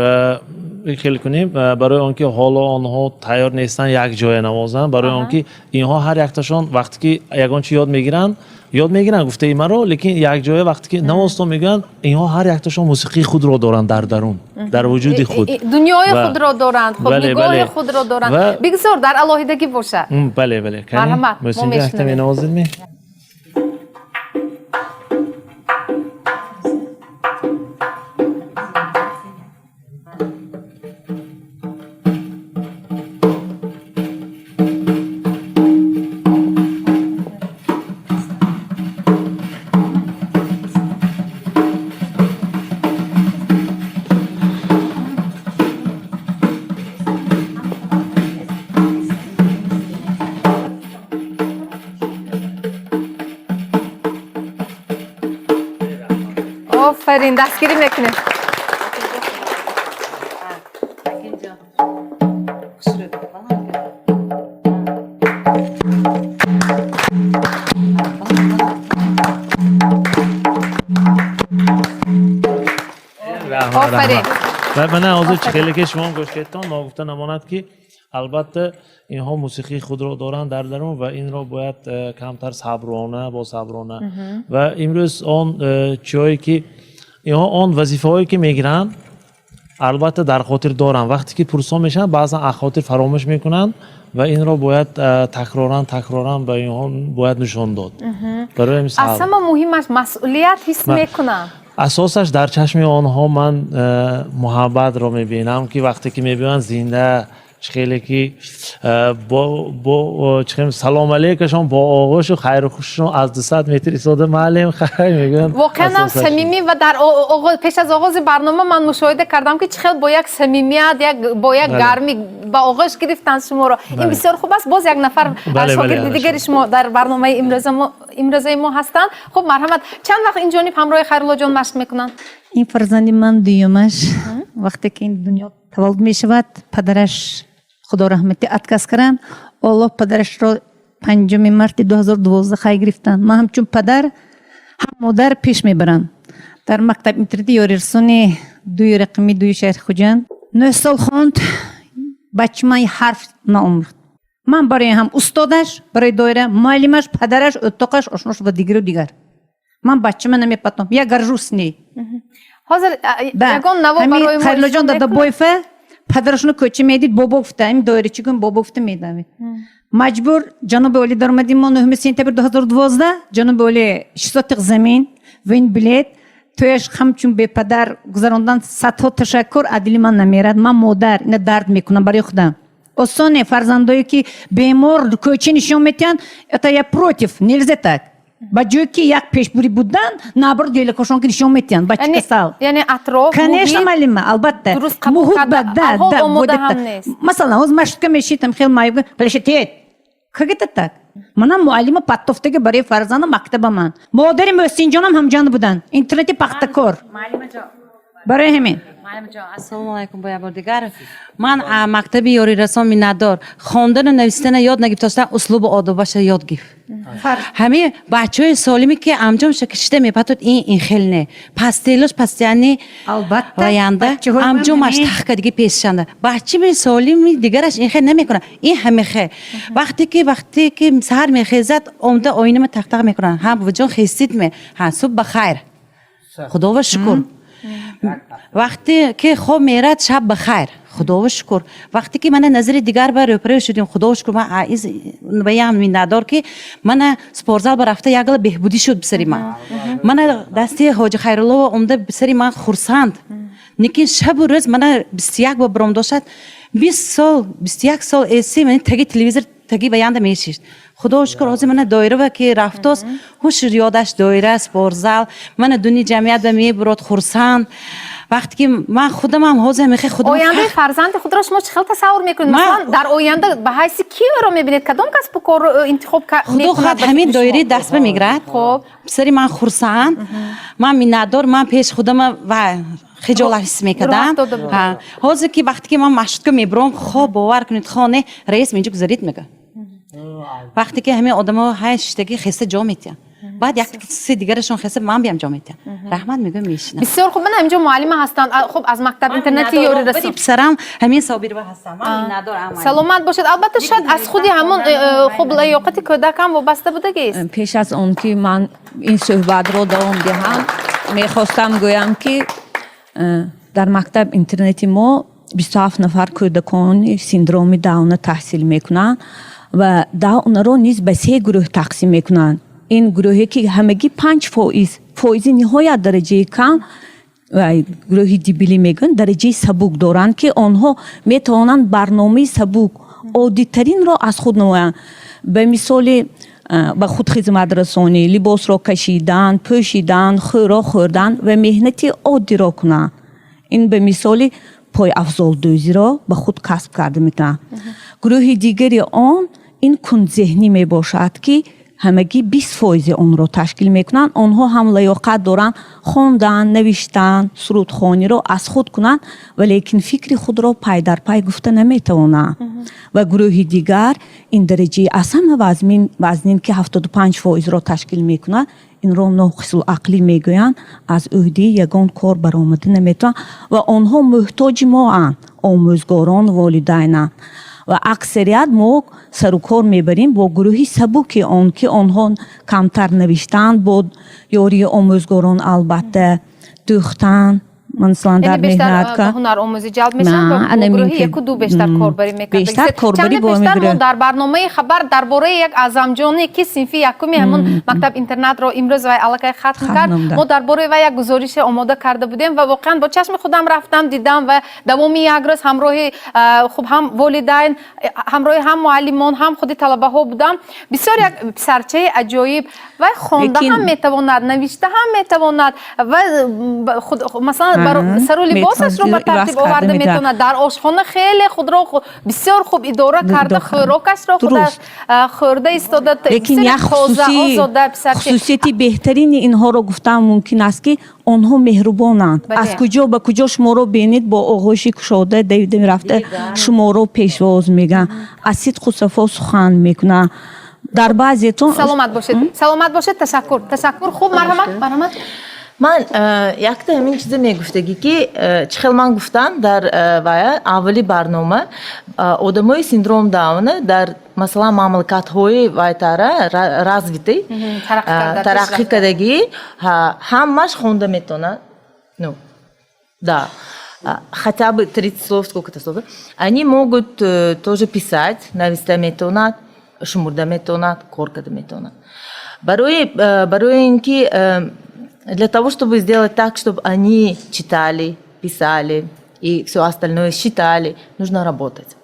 хел кунем, барои он ки ҳоло онҳо тайёр нестанд якҷоя навозанд, барои он ки инҳо ҳар якташон вақте ки ягон чи ёд мегиранд, ёд мегиранд гуфтаи маро, лекин якҷоя вақте ки навозтон мегӯянд, инҳо ҳар якташон мусиқии худро доранд дар дарун, дар вуҷуди худ. Дунёи худро доранд, хуб, нигоҳи худро доранд. Бигзор дар алоҳидагӣ бошад. Бале, бале. Марҳамат, мо Муҳсинҷон, якта мешунавем. менавозед ме? Офарин, дастгирӣ мекунем. Офарин. Ва мана ҳозир чӣ хеле ки шумо гӯш кардтон, ногуфта намонад, ки албатта инҳо мусиқии худро доранд дар дарун ва инро бояд камтар саброна, босаброна. Ва имрӯз он чиҳое ки инҳо, он вазифаҳое ки мегиранд, албатта дар хотир доранд. Вақте ки пурсон мешаванд, баъзан аз хотир фаромӯш мекунанд ва инро бояд такроран, такроран ба инҳо бояд нишон дод. Барои ҳамин Аз сабр. ҳама муҳимаш, масъулият ҳис мекунанд. Асосаш дар чашми онҳо ман муҳаббатро мебинам, ки вақте ки мебинанд зинда, чӣ хеле ки бо чӣ хеле салом алейкашон, бо оғӯшу хайру хушшон аз 200 метр истода маълим хайр мегӯянд. Воқеан ҳам Асосаш. самимӣ ва дар пеш аз оғози барнома ман мушоҳида кардам, ки чӣ хел бо як самимият, як бо як гармӣ ба оғӯш гирифтанд шуморо. Ин бисёр хуб аст. Боз як нафар шогирди дигари шумо дар барномаи имрӯзаи мо ҳастанд. Хуб, марҳамат. Чанд вақт ин ҷониб ҳамроҳи Хайруллоҷон машқ мекунанд? Ин фарзанди ман дуюмаш. Вақте ки ин дунё таваллуд мешавад, падараш, худо раҳматӣ, отказ карданд. Оллоҳ падарашро 5 марти 2012 хай гирифтанд. Ман ҳамчун падар, ҳам модар пеш мебарам. Дар мактаб интернати ёрирсони дуи рақами дуи шаҳри Хуҷанд 9 сол хонд. Бачи ман ҳарф наомӯхт. Ман барои ҳам устодаш, барои доира, муаллимаш, падараш, утоқаш, ошнош ва дигару дигар. Ман бачама намепатом. Я горжусь с ней. Ҳозир ягон наво Ҳамин барои мо Хайруллоҷон иҷро мекунад? Дадабоева падарашоно кӯча медид, бобо гуфта, ҳамин доирачи гум бобо гуфта медавид. Маҷбур ҷаноби олӣ даромадим мо 9 сентябр 2012, ҷаноби олӣ 6 сотиқ замин ва ин билет тояш ҳамчун бепадар гузарондан, садҳо ташаккур, аз дили ман намерад. Ман модар ина дард мекунам барои худам. Осоне фарзандое ки бемор кӯча нишон метиҳанд, это я против, нельзя так. Ба ҷое ки як пешбурӣ будан, наоборот, гелакошон ки нишон метиҳанд, бача касал. Яъне атроф, Конечно, муҳит муаллима, албатта. дуруст қабул Муҳит карда, ба, да, алҳол да, омода вот ҳам это. нест. Масалан, ҳозир маршрутка мешитам, хел маъюб, плешетет. Как это так? Манам муаллима паттофтаги барои фарзандам мактабаман. Модари Мӯҳсинҷонам ҳамҷон буданд. Интернати Пахтакор. Барои ҳамин. Муаллимаҷон, ассалому алайкум бо як бор дигар. Ман мактаби ёрирасон миннатдор. Хондану навистана ёд нагирифтоста, услубу одобаша ёд гирифт. Ҳамин бачаҳои солиме ки амҷомша кишида мепатод, ин хел не, пастелош пастяни. Албатта. Ваянда Бачаҳои ман амҷомаш ҳамин. тахка диги пешшанда. Бачими солими дигараш ин хел намекунад. Ин ҳамихе вақте ки саҳар мехезад, омда оинама тақтақ мекунад. Ҳа, буваҷон, хестид ме? Ҳа, субҳ ба хайр, худова шукр. Вақте ки хоб мерад, шаб ба хайр, худова шукр. Вақте ки мана назари дигар ба рӯпарӯ шудем, худова шукр, ман аиз ваям миннатдор, ки мана спортзал ба рафта ягла беҳбудӣ шуд писари ман. Мана дасти ҳоҷи Хайруллова омда, писари ман хурсанд. Лекин шабу рӯз мана 21 бор баром дошад, 20 сол, 21 сол эси мани таги телевизор, таги ваянда мешишт. Худо шукр, ҳозир мана доирава ки рафтост, ҳуш ёдаш доира, спортзал, мана дуни ҷамъият ба мебурод хурсанд. Вақте ки ман худамам ҳозир мехе худам Ояндаи фарзанди худро шумо чӣ хел тасаввур мекунед? Масалан, дар оянда ба ҳайси ки ӯро мебинед, кадом касбу корро ӯ интихоб Худо мекунад хоҳад, ба ҳамин фикри шумо? доираи даст ба мегирад. Писари ман хурсанд, ман миннатдор. Ман пеш худама ва хиҷолат ҳис мекардам. Роҳ дода буд. Ҳа. Ҳозир ки вақте ки ман маршрутка мебурам, хоб, бовар кунед, хоне раис, инҷо гузарид мега. Вақте ки ҳамин одамо ҳай шиштагӣ хеста ҷо метиҳанд. Баъд як се дигарашон хеса ман биям ҷо метиҳам, раҳмат мегӯям, мешинам. Бисёр хуб, мана ҳаминҷо муаллима ҳастанд. Хуб, аз мактаб интернати ёри расон. Писарам ҳамин Собирова ҳастам, ман миннатдорам. Саломат бошед. Албатта, шояд аз худи ҳамон хуб, лаёқати кӯдак ҳам вобаста будагист. Пеш аз он ки ман ин суҳбатро давом диҳам, мехостам гӯям, ки дар мактаб интернати мо 27 нафар кӯдакони синдроми Дауна таҳсил мекунанд ва Даунаро низ ба се гурӯҳ тақсим мекунанд. Ин гурӯҳе, ки ҳамагӣ 5%, фоизи ниҳоят дараҷаи кам, гурӯҳи дебилӣ мегӯянд, дараҷаи сабук доранд, ки онҳо метавонанд барномаи сабук, оддитаринро аз худ намоянд, ба мисоли ба худ хизматрасонӣ, либосро кашидан, пӯшидан, хӯрок хӯрдан ва меҳнати оддиро кунанд. Ин ба мисоли пойафзолдӯзиро ба худ касб карда метавонанд. Гурӯҳи дигари он ин кундзеҳнӣ мебошад, ки ҳамагӣ 20 фоизи онро ташкил мекунанд. Онҳо ҳам лаёқат доранд хондан, навиштан, сурудхониро аз худ кунанд, валекин фикри худро пай дар пай гуфта наметавонанд. Ва гурӯҳи дигар ин дараҷаи аз ҳама вазнин, ки 75 фоизро ташкил мекунад, инро ноқисулақлӣ мегӯянд, аз ӯҳдаи ягон кор баромада наметавонанд ва онҳо муҳтоҷи моанд, омӯзгорон, волидайнанд. Ва аксарият мо сарукор мебарем бо гурӯҳи сабуки он, ки онҳо камтар навиштанд, бо ёрии омӯзгорон, албатта, дӯхтан, масалан, дар меҳнат ҳунаромӯзӣ ҷалб мешаванд ва гурӯҳи яку ду бештар корбарӣ мекардбештар корбарӣ. Бештар мо дар барномаи хабар дар бораи як Аъзамҷоне, ки синфи якуми ҳамон мактаб интернатро имрӯз вай аллакай хатм кард, мо дар бораи вай як гузорише омода карда будем ва воқеан бо чашми худам рафтам, дидам ва давоми як рӯз ҳамроҳи, хуб, ҳам волидайн, ҳамроҳи ҳам муаллимон, ҳам худи талабаҳо будам. Бисёр як писарчаи аҷоиб. Вай хонда ҳам метавонад, навишта ҳам метавонад ва масалан, сару либосашро ба тартиб оварда метавонад, дар ошхона хеле худро бисёр хуб идора карда, хӯрокашро худаш хӯрда истода. Лекин як хусусияти беҳтарини инҳоро гуфтан мумкин аст, ки онҳо меҳрубонанд. Аз куҷо ба куҷо шуморо бинед, бо оғӯши кушода давида рафта шуморо пешвоз мегӯянд, аз сидқу сафо сухан мекунанд. Дар баъзетон Саломат бошед, саломат бошед, ташаккур, ташаккур. Хуб, марҳамат, марҳамат. Ман якта ҳамин чиза мегуфтагӣ, ки чӣ хел ман гуфтам дар вая аввали барнома, одамои синдром Дауна дар, масалан, мамлакатҳои вайтара развитый, тараққӣ кардагӣ, ҳамаш хонда метавонад, ну да, хотя бы 30 слов, сколько-то слов. Они могут тоже писать, нависта метавонад, шумурда метавонад, кор карда метавонад. Барои ин ки для того, чтобы сделать так, чтобы они читали, писали и все остальное считали, нужно работать.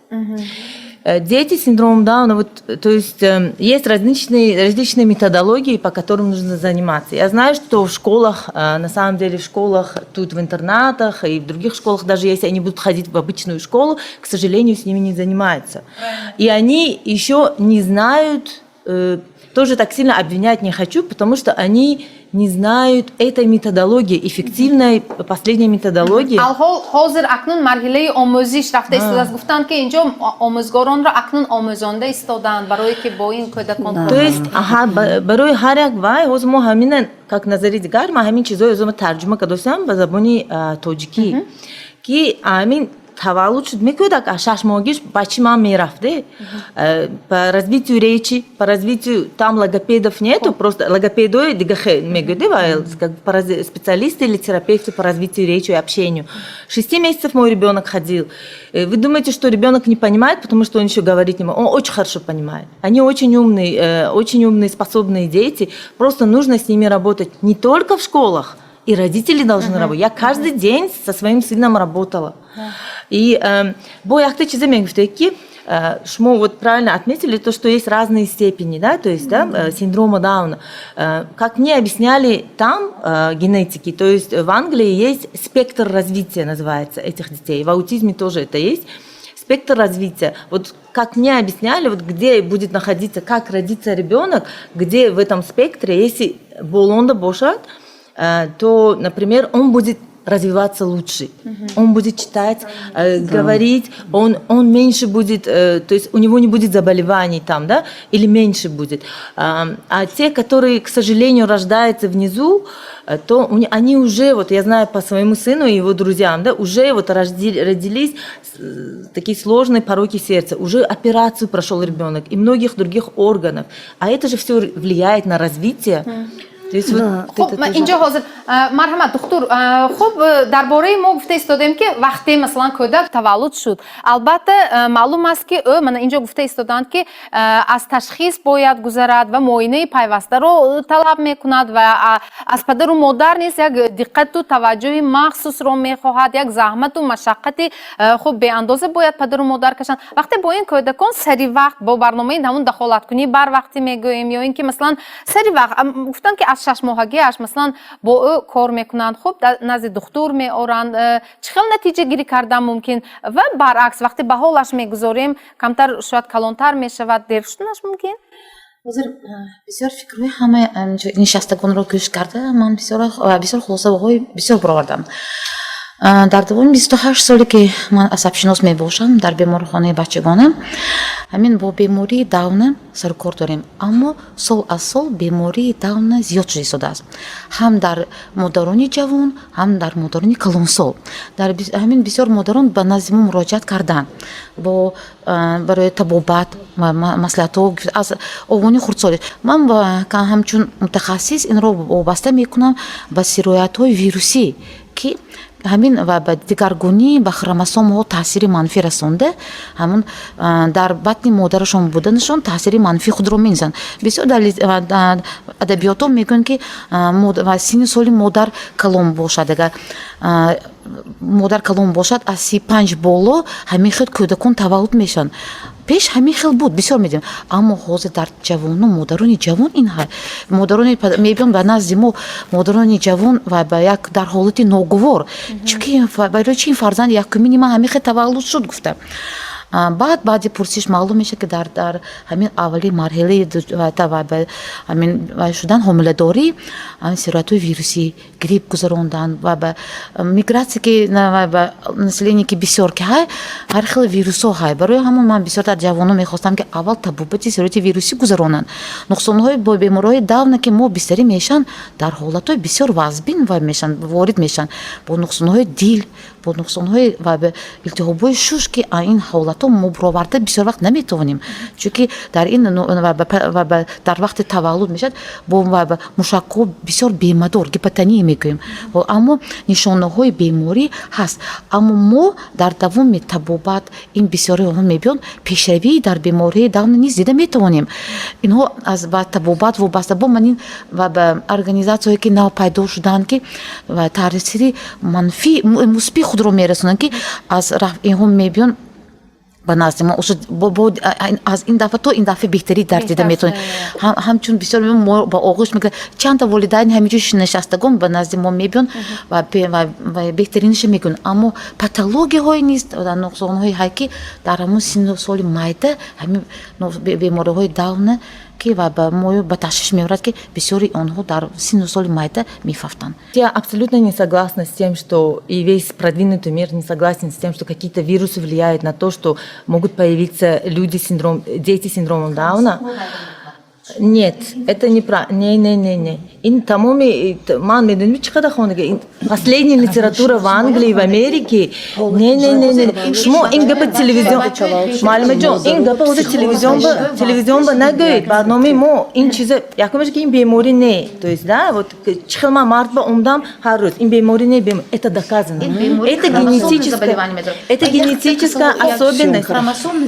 Дети с синдромом Дауна, вот, то есть есть различные методологии, по которым нужно заниматься. Я знаю, что в школах, на самом деле в школах, тут в интернатах и в других школах, даже если они будут ходить в обычную школу, к сожалению, с ними не занимаются. И они еще не знают, тоже так сильно обвинять не хочу, потому что они не знают этой методологии, эффективной последней методологии. Алҳол ҳозир акнун марҳилаи омӯзиш рафта истодааст. Гуфтанд, ки инҷо омӯзгоронро акнун омӯзонда истодаанд, барое ки бо ин кӯдакон То есть, аҳа, барои ҳар як вай, ҳозир мо ҳамина, как назари дигар, ман ҳамин чизҳои ҳозир тарҷума кардостам ба забони тоҷикӣ, ки ҳамин таваллуд шуд мекӯдак, аз 6 моҳагиш бачи ман мерафте по развитию речи, по развитию, там логопедов нету, просто логопедои дига мегӯяд, как специалисты или терапевты по развитию речи и общению. 6 месяцев мой ребенок ходил. Вы думаете, что ребенок не понимает, потому что он еще говорить не может? Он очень хорошо понимает. Они очень умные, способные дети, просто нужно с ними работать не только в школах, и родители должны работать. Я каждый день со своим сыном работала. И бо якта чизе мегуфте, ки шумо вот правильно отметили то, что есть разные степени, да, то есть, да, синдрома Дауна. Как мне объясняли там генетики, то есть в Англии есть спектр развития, называется, этих детей. В аутизме тоже это есть. Спектр развития. Вот как мне объясняли, вот где будет находиться, как родится ребенок, где в этом спектре, если болонда бошад, то, например, он будет развиваться лучше. Он будет читать, говорить, он меньше будет, то есть у него не будет заболеваний там, да, или меньше будет. А те, которые, к сожалению, рождаются внизу, то они уже, вот я знаю по своему сыну и его друзьям, да, уже вот родились такие сложные пороки сердца, уже операцию прошел ребенок и многих других органов. А это же все влияет на развитие. Хуб, инҷо ҳозир, марҳамат, духтур. Хуб, дар бораи мо гуфта истодем, ки вақте, масалан, кӯдак таваллуд шуд, албатта, маълум аст, ки ӯ, мана инҷо гуфта истоданд, ки аз ташхис бояд гузарад ва муоинаи пайвастаро талаб мекунад ва аз падару модар низ як диққату таваҷҷӯҳи махсусро мехоҳад, як заҳмату машаққати хуб беандоза бояд падару модар кашанд. Вақте бо ин кӯдакон сари вақт бо барномаи ҳамун дахолаткунӣ барвақтӣ мегӯем ё ин ки, масалан, сари вақт гуфтанд, ки аз шашмоҳагиаш, масалан, бо ӯ кор мекунанд, хуб, назди духтур меоранд, чӣ хел натиҷагирӣ кардан мумкин? Ва баръакс, вақте ба ҳолаш мегузорем, камтар шояд калонтар мешавад, дер шуданаш мумкин? Ҳозир бисёр фикрҳои ҳамаи нишастагонро гӯш карда, ман бисёр хулосаҳои бисёр баровардам. Дар давоми 28 соле, ки ман асабшинос мебошам, дар беморхонаи бачагона ҳамин бо бемории Дауна сарукор дорем. Аммо сол аз сол бемории Дауна зиёд шуда истодааст, ҳам дар модарони ҷавон, ҳам дар модарони калонсол. Дар ҳамин бисёр модарон ба назди мо муроҷиат карданд бо барои табобат, маслиҳатҳо аз овони хурдсолӣ. Ман ҳамчун мутахассис инро вобаста мекунам ба сироятҳои вирусӣ, ки ҳамин ва ба дигаргунӣ ба хромосомаҳо таъсири манфӣ расонда, ҳамун дар батни модарашон буданашон таъсири манфии худро менизанд. Бисёр дар адабиётҳо мегӯянд, ки синни соли модар калон бошад, агар модар калон бошад, аз 35 боло, ҳамин хел кӯдакон таваллуд мешаванд. Пеш ҳамин хел буд, бисёр медидем, аммо ҳозир дар ҷавону модарони ҷавон ин модарони мебиён ба назди мо, модарони ҷавон ва ба як дар ҳолати ногувор, чунки барои чи ин фарзанди якумини ман ҳамин хел таваллуд шуд гуфта. Баъд баъди пурсиш маълум мешавад, ки дар ҳамин аввали марҳилаи ҳамин шудан ҳомиладорӣ ҳамин сироятҳои вирусӣ, грипп гузаронданд ва ба мигратсия, ки население ки бисёр ки ҳай, ҳар хел вирусҳо ҳай. Барои ҳамон ман бисёртар ҷавонон мехостам, ки аввал табобати сирояти вирусӣ гузаронанд. Нуқсонҳои бо бемориҳои Дауна, ки мо бистарӣ мешаванд, дар ҳолатҳои бисёр вазбин ва мешаванд, ворид мешаванд бо нуқсонҳои дил, бо нуқсонҳои ва илтиҳобҳои шуш, ки ин ҳолатҳо мо бароварда бисёр вақт наметавонем, чунки дар ин дар вақти таваллуд мешавад бо мушакҳо бисёр бемадор, гипотония мегӯем, аммо нишонаҳои беморӣ ҳаст. Аммо мо дар давоми табобат ин бисёри онҳо мебиёнд, пешравии дар бемории Дауна низ дида метавонем. Инҳо аз ба табобат вобаста бо ман ин ва ба организатсияҳое, ки нав пайдо шуданд, ки таъсири манфӣ, мусбии худро мерасонанд, ки аз инҳо мебиёнд ба назди мо, аз ин дафъа то ин дафъа беҳтарӣ дар дида метавонем. Ҳамчун бисёр мо ба оғӯш мекунем, чанда волидайни ҳаминҷо нишастагон ба назди мо мебиёнд ва беҳтариниша мекунанд, аммо патологияҳое низ, нуқсонҳое ҳай, ки дар ҳамон синну соли майда ҳамин бемориҳои Дауна, ки ва ба мо ба ташвиш меорад, ки бисёри онҳо дар синну соли майда мефавтанд. Я абсолютно не согласна с тем, что и весь продвинутый мир не согласен с тем, что какие-то вирусы влияют на то, что могут появиться люди синдром, дети с синдромом Дауна. Нет, это не правильно. Не, не, не, не. Ин тамоми ман медонем чӣ қадар хондага. Последняя литература в Англии, в Америке. Не, не, не, не. Шумо ин гапа телевизион, Маълумаҷон, ин гапа ҳозир телевизион ба нагӯед. Барномаи мо ин чиза якумаш, ки ин беморӣ не. То есть, да, вот чӣ хел ман мард ба омдам ҳар рӯз ин беморӣ не, это доказано. Это генетическая особенность.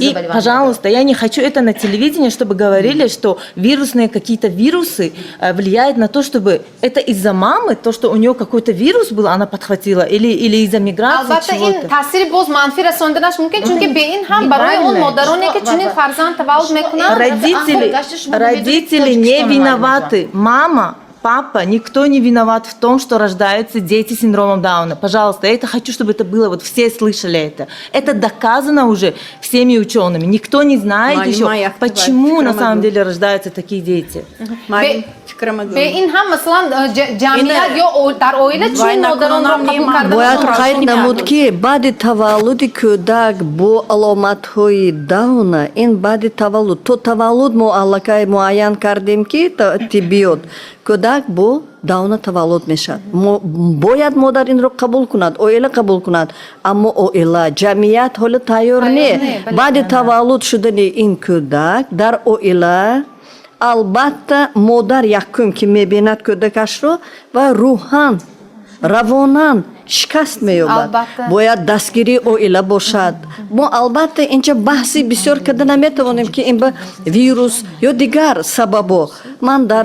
И, пожалуйста, я не хочу это на телевидении, чтобы говорили, что вирусные какие-то вирусы влияют на то, чтобы это из-за мамы, то, что у нее какой-то вирус был, она подхватила, или из-за миграции. Албатта, ин таъсири боз манфӣ расонданаш мумкин, чунки бе ин ҳам барои он модароне, ки чунин фарзанд таваллуд мекунанд. Родители не виноваты. Мама папа, никто не виноват в том, что рождаются дети с синдромом Дауна. Пожалуйста, я это хочу, чтобы это было, вот все слышали это. Это доказано уже всеми учеными. Никто не знает еще, почему на самом деле рождаются такие дети. Бе ин ҳам, масалан, ҷамъият ё дар оила чунин модаронро қабул карда. Бояд қайд намуд, ки баъди таваллуди кӯдак бо аломатҳои Дауна, ин баъди таваллуд, то таваллуд мо аллакай муайян кардем, ки тиббиёт кӯдак бо Дауна таваллуд мешавад, бояд модар инро қабул кунад, оила қабул кунад, аммо оила, ҷамъият ҳоло тайёр не. Баъди таваллуд шудани ин кӯдак дар оила, албатта, модар якум ки мебинад кӯдакашро ва рӯҳан, равонан шикаст меёбад. Бояд дастгирии оила бошад. Мо, албатта, инҷа баҳси бисёр карда наметавонем, ки ин ба вирус ё дигар сабабо. Ман дар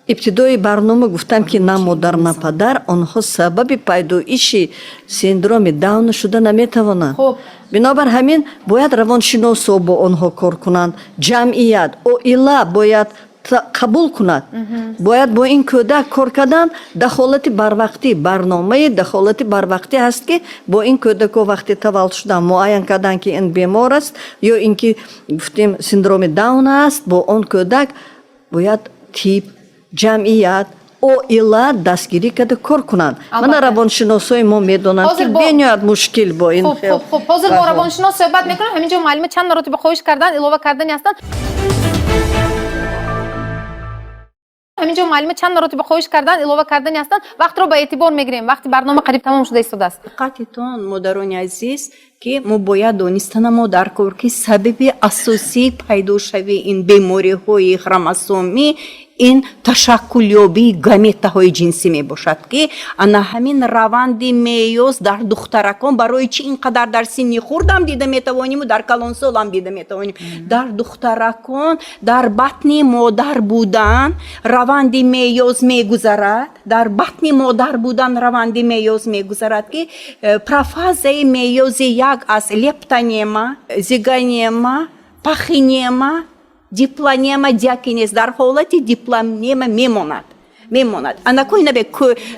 ибтидои барнома гуфтам, ки на модар, на падар, онҳо сабаби пайдоиши синдроми Дауна шуда наметавонанд. Бинобар ҳамин бояд равоншиносо бо онҳо кор кунанд, ҷамъият, оила бояд қабул кунад, бояд бо ин кӯдак кор кардан. Дахолати барвақтӣ, барномаи дахолати барвақтӣ ҳаст, ки бо ин кӯдако вақте таваллуд шудан, муайян кардан, ки ин бемор аст ё ин ки гуфтем синдроми Дауна аст, бо он кӯдак бояд тиб, ҷамъият, оила дастгирӣ карда кор кунанд. Мана, равоншиносои мо медонанд, ки бениҳоят мушкил бо ин. Хуб, ҳозир бо равоншинос суҳбат мекунам. Ҳамин ҷо муаллима чанд маротиба хоҳиш кардан, илова кардани ҳастанд. Ҳамин ҷо муаллима чанд маротиба хоҳиш кардан, илова кардани ҳастанд. Вақтро ба эътибор мегирем, вақти барнома қариб тамом шуда истодааст. Диққатитон, модарони азиз, ки мо бояд донистана мо дар кор, ки сабаби асосии пайдошавии ин бемориҳои хромосомӣ ин ташаккулёбии гаметаҳои ҷинсӣ мебошад, ки ана ҳамин раванди меёз дар духтаракон барои чӣ ин қадар дар синни хурдам дида метавониму дар калонсолам дида метавонем. Дар духтаракон дар батни модар будан раванди меёз мегузарад, дар батни модар будан раванди меёз мегузарад, ки профазаи меёзи як аз лептонема, зигонема, пахинема, диплонема, диакинез, дар ҳолати диплонема мемонад. Анакои набе,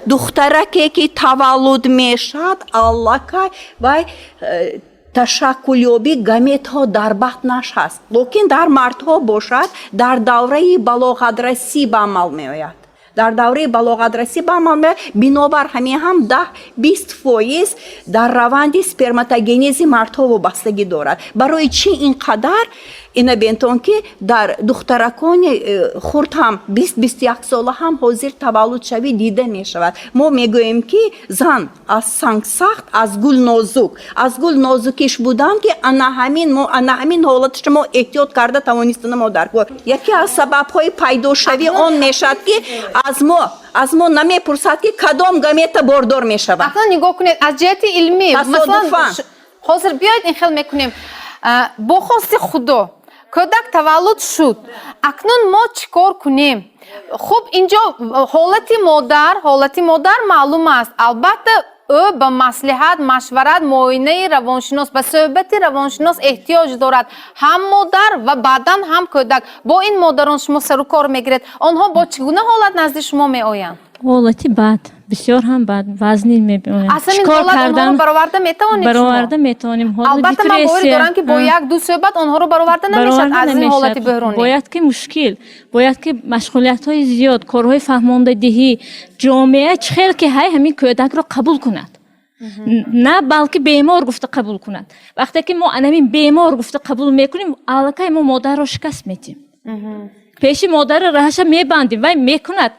духтараке ки таваллуд мешавад, аллакай вай ташаккулёбии гаметҳо дар батнаш ҳаст. Лекин дар мардҳо бошад, дар давраи балоғатрасӣ ба амал меояд, дар давраи балоғатрасӣ ба амал меояд. Бинобар ҳамин ҳам 10-20% дар раванди сперматогенези мардҳо вобастагӣ дорад. Барои чӣ ин қадар ина бентон, ки дар духтаракони хурд ҳам, 20-21 сола ҳам ҳозир таваллудшавӣ дида мешавад. Мо мегӯем, ки зан аз санг сахт, аз гул нозук. Аз гул нозукиш будан, ки ана ҳамин мо, ана ҳамин ҳолаташро мо эҳтиёт карда тавонистана мо дар кор. Яке аз сабабҳои пайдошавӣ он мешавад, ки аз мо намепурсад, ки кадом гамета бордор мешавад. Акнун нигоҳ кунед, аз ҷиҳати илмӣ, масалан, ҳозир биёед, ин хел мекунем: бо хости Худо кӯдак таваллуд шуд, акнун мо чӣ кор кунем? Хуб, инҷо ҳолати модар маълум аст. Албатта, ӯ ба маслиҳат, машварат, муоинаи равоншинос, ба суҳбати равоншинос эҳтиёҷ дорад, ҳам модар ва баъдан ҳам кӯдак. Бо ин модарон шумо сару кор мегиред, онҳо бо чӣ гуна ҳолат назди шумо меоянд? Ҳолати бад, бисёр ҳам бад, вазнин меоянд. Аз ҳамин ҳолат онҳоро бароварда метавонед? Бароварда метавонем. Албатта, ман боварӣ дорам, ки бо як ду суҳбат онҳоро бароварда намешавад аз ин ҳолати бӯҳронӣ. Бояд ки мушкил, бояд ки машғулиятҳои зиёд, корҳои фаҳмондадиҳӣ, ҷомеа чӣ хел ки ҳай ҳамин кӯдакро қабул кунад, на балки бемор гуфта қабул кунад. Вақте ки мо анамин бемор гуфта қабул мекунем, аллакай мо модарро шикаст метиҳем, пеши модарро раҳаша мебандем, вай мекунад.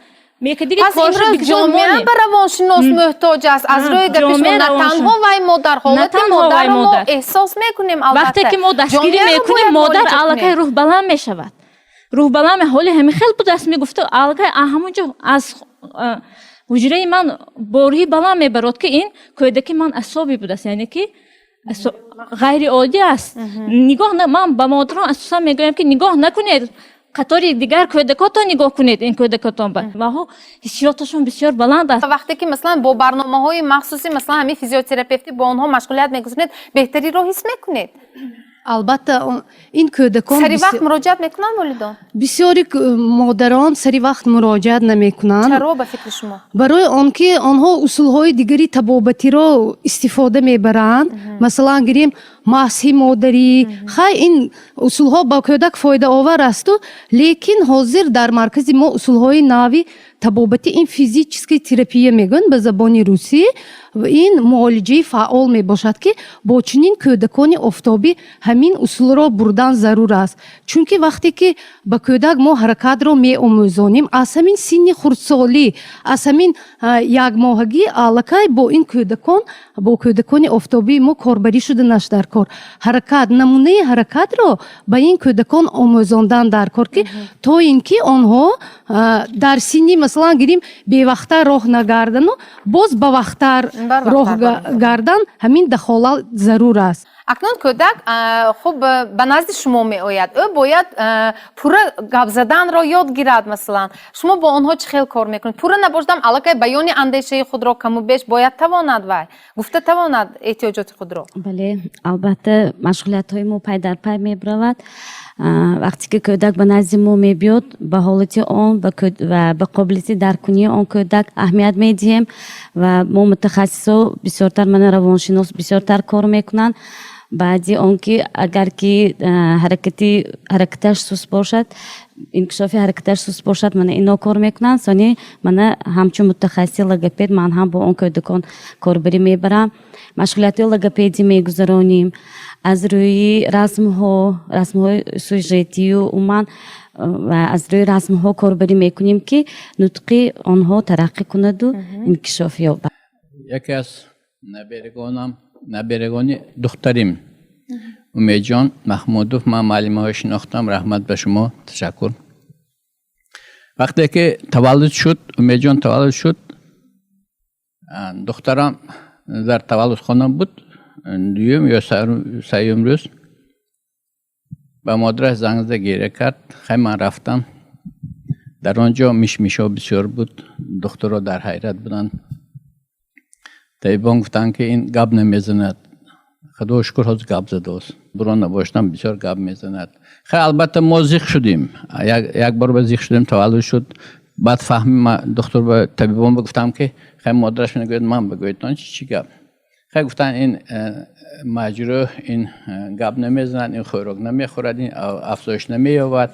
Пас имрӯз ҷомеа ба равоншинос муҳтоҷ аст. Аз рӯи гапи шумо, на танҳо вай модар, ҳолати модарро мо эҳсос мекунем. Албатта, вақте ки мо дастгирӣ мекунем, модар аллакай рӯҳбаланд мешавад, рӯҳбаланд. Ҳоли ҳамин хел будааст, мегуфта, аллакай ҳамон ҷо аз ҳуҷраи ман борҳи баланд мебарод, ки ин кӯдаки ман асобӣ будааст, яъне ки ғайриоддӣ аст. Нигоҳ, ман ба модарон асосан мегӯям, ки нигоҳ накунед қатори дигар кӯдакотон, нигоҳ кунед ин кӯдакотон ба ваҳо, ҳиссиёташон бисёр баланд аст. Вақте ки, масалан, бо барномаҳои махсуси, масалан, ҳамин физиотерапевтӣ бо онҳо машғулият мегузаронед, беҳтариро ҳис мекунед? Албатта, ин кӯдакон Сари вақт муроҷиат мекунанд волидон? Бисёри модарон сари вақт муроҷиат намекунанд. Чаро, ба фикри шумо? Барои он ки онҳо усулҳои дигари табобатиро истифода мебаранд. Масалан, гирем, масҳи модарӣ. Хай, ин усулҳо ба кӯдак фоидаовар асту, лекин ҳозир дар маркази мо усулҳои нави табобатӣ, ин физическая терапия мегӯянд ба забони русӣ, ин муолиҷаи фаъол мебошад, ки бо чунин кӯдакони офтобӣ ҳамин усулро бурдан зарур аст. Чунки вақте ки ба кӯдак мо ҳаракатро меомӯзонем аз ҳамин синни хурдсолӣ, аз ҳамин якмоҳагӣ, аллакай бо ин кӯдакон, бо кӯдакони офтобии мо корбарӣ шуданаш дар кор. Ҳаракат, намунаи ҳаракатро ба ин кӯдакон омӯзондан дар кор, ки то ин ки онҳо дар синни, масалан, гирим, бевақттар роҳ нагардану боз бавақттар роҳ гардан, ҳамин дахолат зарур аст. Акнун кӯдак хуб ба назди шумо меояд, ӯ бояд пурра гап заданро ёд гирад. Масалан, шумо бо онҳо чӣ хел кор мекунед? Пурра набошадам, аллакай баёни андешаи худро каму беш бояд тавонад, вай гуфта тавонад эҳтиёҷоти худро. Бале, албатта, машғулиятҳои мо пай дар пай мебаравад. Вақте ки кӯдак ба назди мо мебиёд, ба ҳолати он ва ба қобилияти даркунии он кӯдак аҳамият медиҳем ва мо мутахассисо бисёртар, мана равоншинос бисёртар кор мекунанд. Баъди он ки агар ки ҳаракати ҳаракаташ суст бошад, инкишофи ҳаракаташ суст бошад, мана ино кор мекунанд. Сони мана ҳамчун мутахассиси логопед ман ҳам бо он кӯдакон корбарӣ мебарам, машғулиятҳои логопедӣ мегузаронем аз рӯи расмҳо, расмҳои сюжетию умуман ва аз рӯи расмҳо корбарӣ мекунем, ки нутқи онҳо тараққӣ кунаду инкишоф ёбад. Яке аз наберагонам, наберагони духтарим, Умедҷон Маҳмудов, ман муаллимаҳои шинохтам. Раҳмат ба шумо, ташаккур. Вақте ки таваллуд шуд, Умедҷон таваллуд шуд, духтарам дар таваллудхона буд. Дуюм ё сеюм рӯз ба модараш занг зада гиря кард. Хай, ман рафтам. Дар он ҷо мишмишҳо бисёр буд, духтурҳо дар ҳайрат буданд. Табибон гуфтанд, ки ин гап намезанад. Худо шукр, ҳозир гап задааст. Бурон набоштам, бисёр гап мезанад. Хай, албатта, мо зиқ шудем. Як бор ба зиқ шудем, таваллуд шуд. Баъд фаҳми духтур ба табибон ба гуфтам, ки хай, модараш мегӯяд, ман бигӯедтон чӣ гап. Хай, гуфтанд, ин маҷрӯҳ, ин гап намезанад, ин хӯрок намехӯрад, ин афзоиш намеёбад.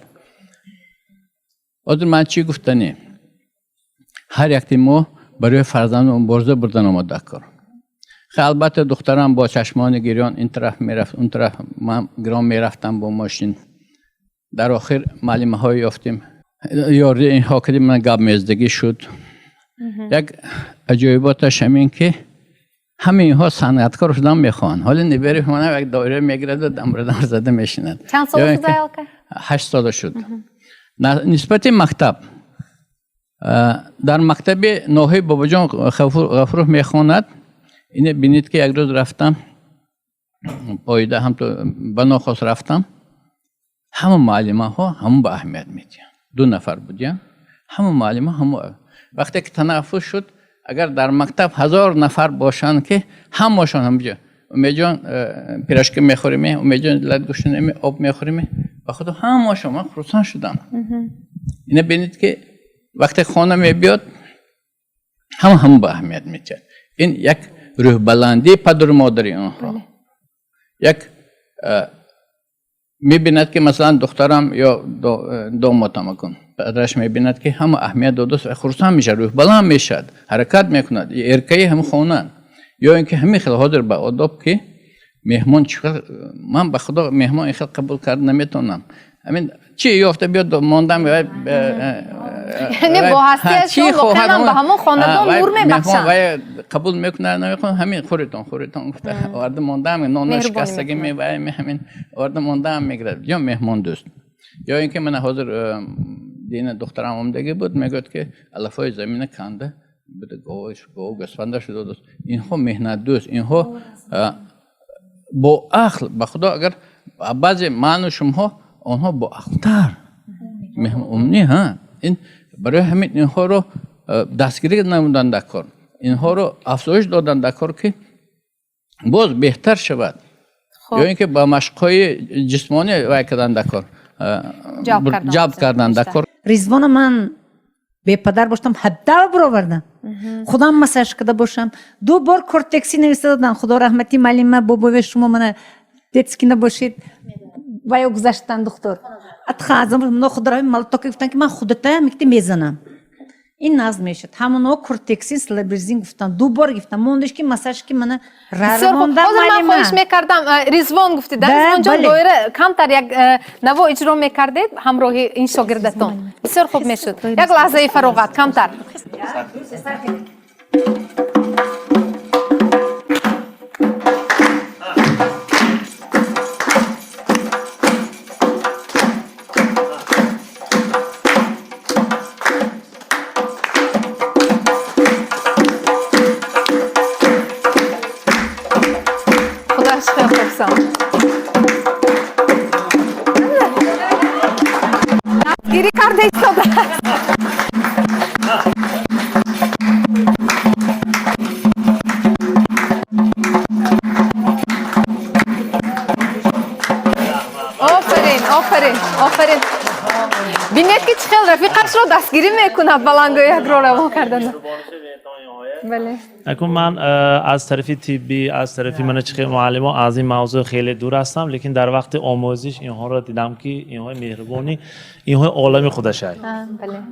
Ҳозир ман чӣ гуфтанӣ? Ҳар якти мо барои фарзанд мубориза бурдан омода кор. Хай, албатта, духтарам бо чашмони гирён ин тараф мерафт, он тараф, ман гирон мерафтам бо мошин. Дар охир муаллимаҳое ёфтем, ёрии инҳо кардем, ман гап мездагӣ шуд. Як аҷоиботаш ҳамин, ки ҳамаи инҳо санъаткор шудан мехоҳанд. Ҳоли набераи манам як доира мегираду дамбурадам зада мешинад. Чанд сола шуда аллакай? 8 сола шуд. Нисбати мактаб, дар мактаби ноҳияи Бобоҷон Ғафуров мехонад. Ине бинед, ки як рӯз рафтам поида, ҳамту ба нохост рафтам, ҳама муаллимаҳо ҳамон ба аҳамият медиҳанд. Ду нафар будиянд, ҳама муаллима ҳамо. Вақте ки танаффус шуд, агар дар мактаб 1000 нафар бошанд, ки ҳамашон ҳамҷо: «Умедҷон, пирожки мехӯрем? Умедҷон, лат гӯшнем, об мехӯрем?» Ба худо, ҳамашон. Ман хурсанд шудам. Ина бинед, ки вақте хона мебиёд, ҳама ҳама ба аҳамият медиҳад. Ин як рӯҳбаландии падару модари онҳо. Як мебинад, ки масалан духтарам ё домотам кун, падараш мебинад, ки ҳама аҳамият додааст, хурсанд мешавад, рӯҳбаланд мешавад, ҳаракат мекунад, эркаи ҳама хона. Ё ин ки ҳамин хел ҳозир ба одоб, ки меҳмон чӣ, ман ба худо меҳмон ин хел қабул карда наметавонам. Ҳамин чӣ ёфта биёд мондам. Яъне бо ҳастиашон воқеан ба ҳамон хонадон нур мебахшанд. Вай қабул мекунад, намекунад, ҳамин хӯритон, хӯритон гуфта оварда мондаам, ноно шикастагӣ мевай, ҳамин оварда мондаам мегирад. Ё меҳмондӯст, ё ин ки мана ҳозир дина духтарам омадагӣ буд, мегӯяд, ки алафҳои замина канда буда, гов гӯсфанда шуда. Инҳо меҳнатдӯст, инҳо бо ақл. Ба худо, агар баъзе ману шумоҳо, онҳо боақлтар, умный. Ҳа, ин барои ҳамин инҳоро дастгирӣ намудан дар кор, инҳоро афзоиш додан дар кор, ки боз беҳтар шавад. Хуб. Ё ин ки ба машқҳои ҷисмонӣ вай кардан дар кор, ҷалб кардан дар кор. Ризвона ман бепадар боштам, 17 баровардам. Худам массаж карда бошам. Ду бор кортекси нависта додам. Худо раҳмати муаллима бобове, шумо мана детский набошед. Ваё гузаштан духтур. Атха худо раҳми малатока гуфтан, ки ман худата микти мезанам. Ин назм мешуд. Ҳамоно кортексин слаберзин гуфтан. Ду бор гуфтан. Мондеш ки массаж ки мана равонда. Ман хоҳиш мекардам, Ризвон гуфтед, Ризвонҷон, доира камтар як наво иҷро мекардед ҳамроҳи ин шогирдатон. Бисёр хуб мешуд. Як лаҳзаи фароғат камтар. Дастгирӣ карда истодааст. Офарин, офарин, офарин. Бинед, ки чӣ хел рафиқашро дастгирӣ мекунад баландгӯякро равон кардан. Бале. Акун ман аз тарафи тиббӣ, аз тарафи мана чӣ муаллимо аз ин мавзӯъ хеле дур ҳастам, лекин дар вақти омӯзиш инҳоро дидам, ки инҳои меҳрубонӣ, инҳои олами худашай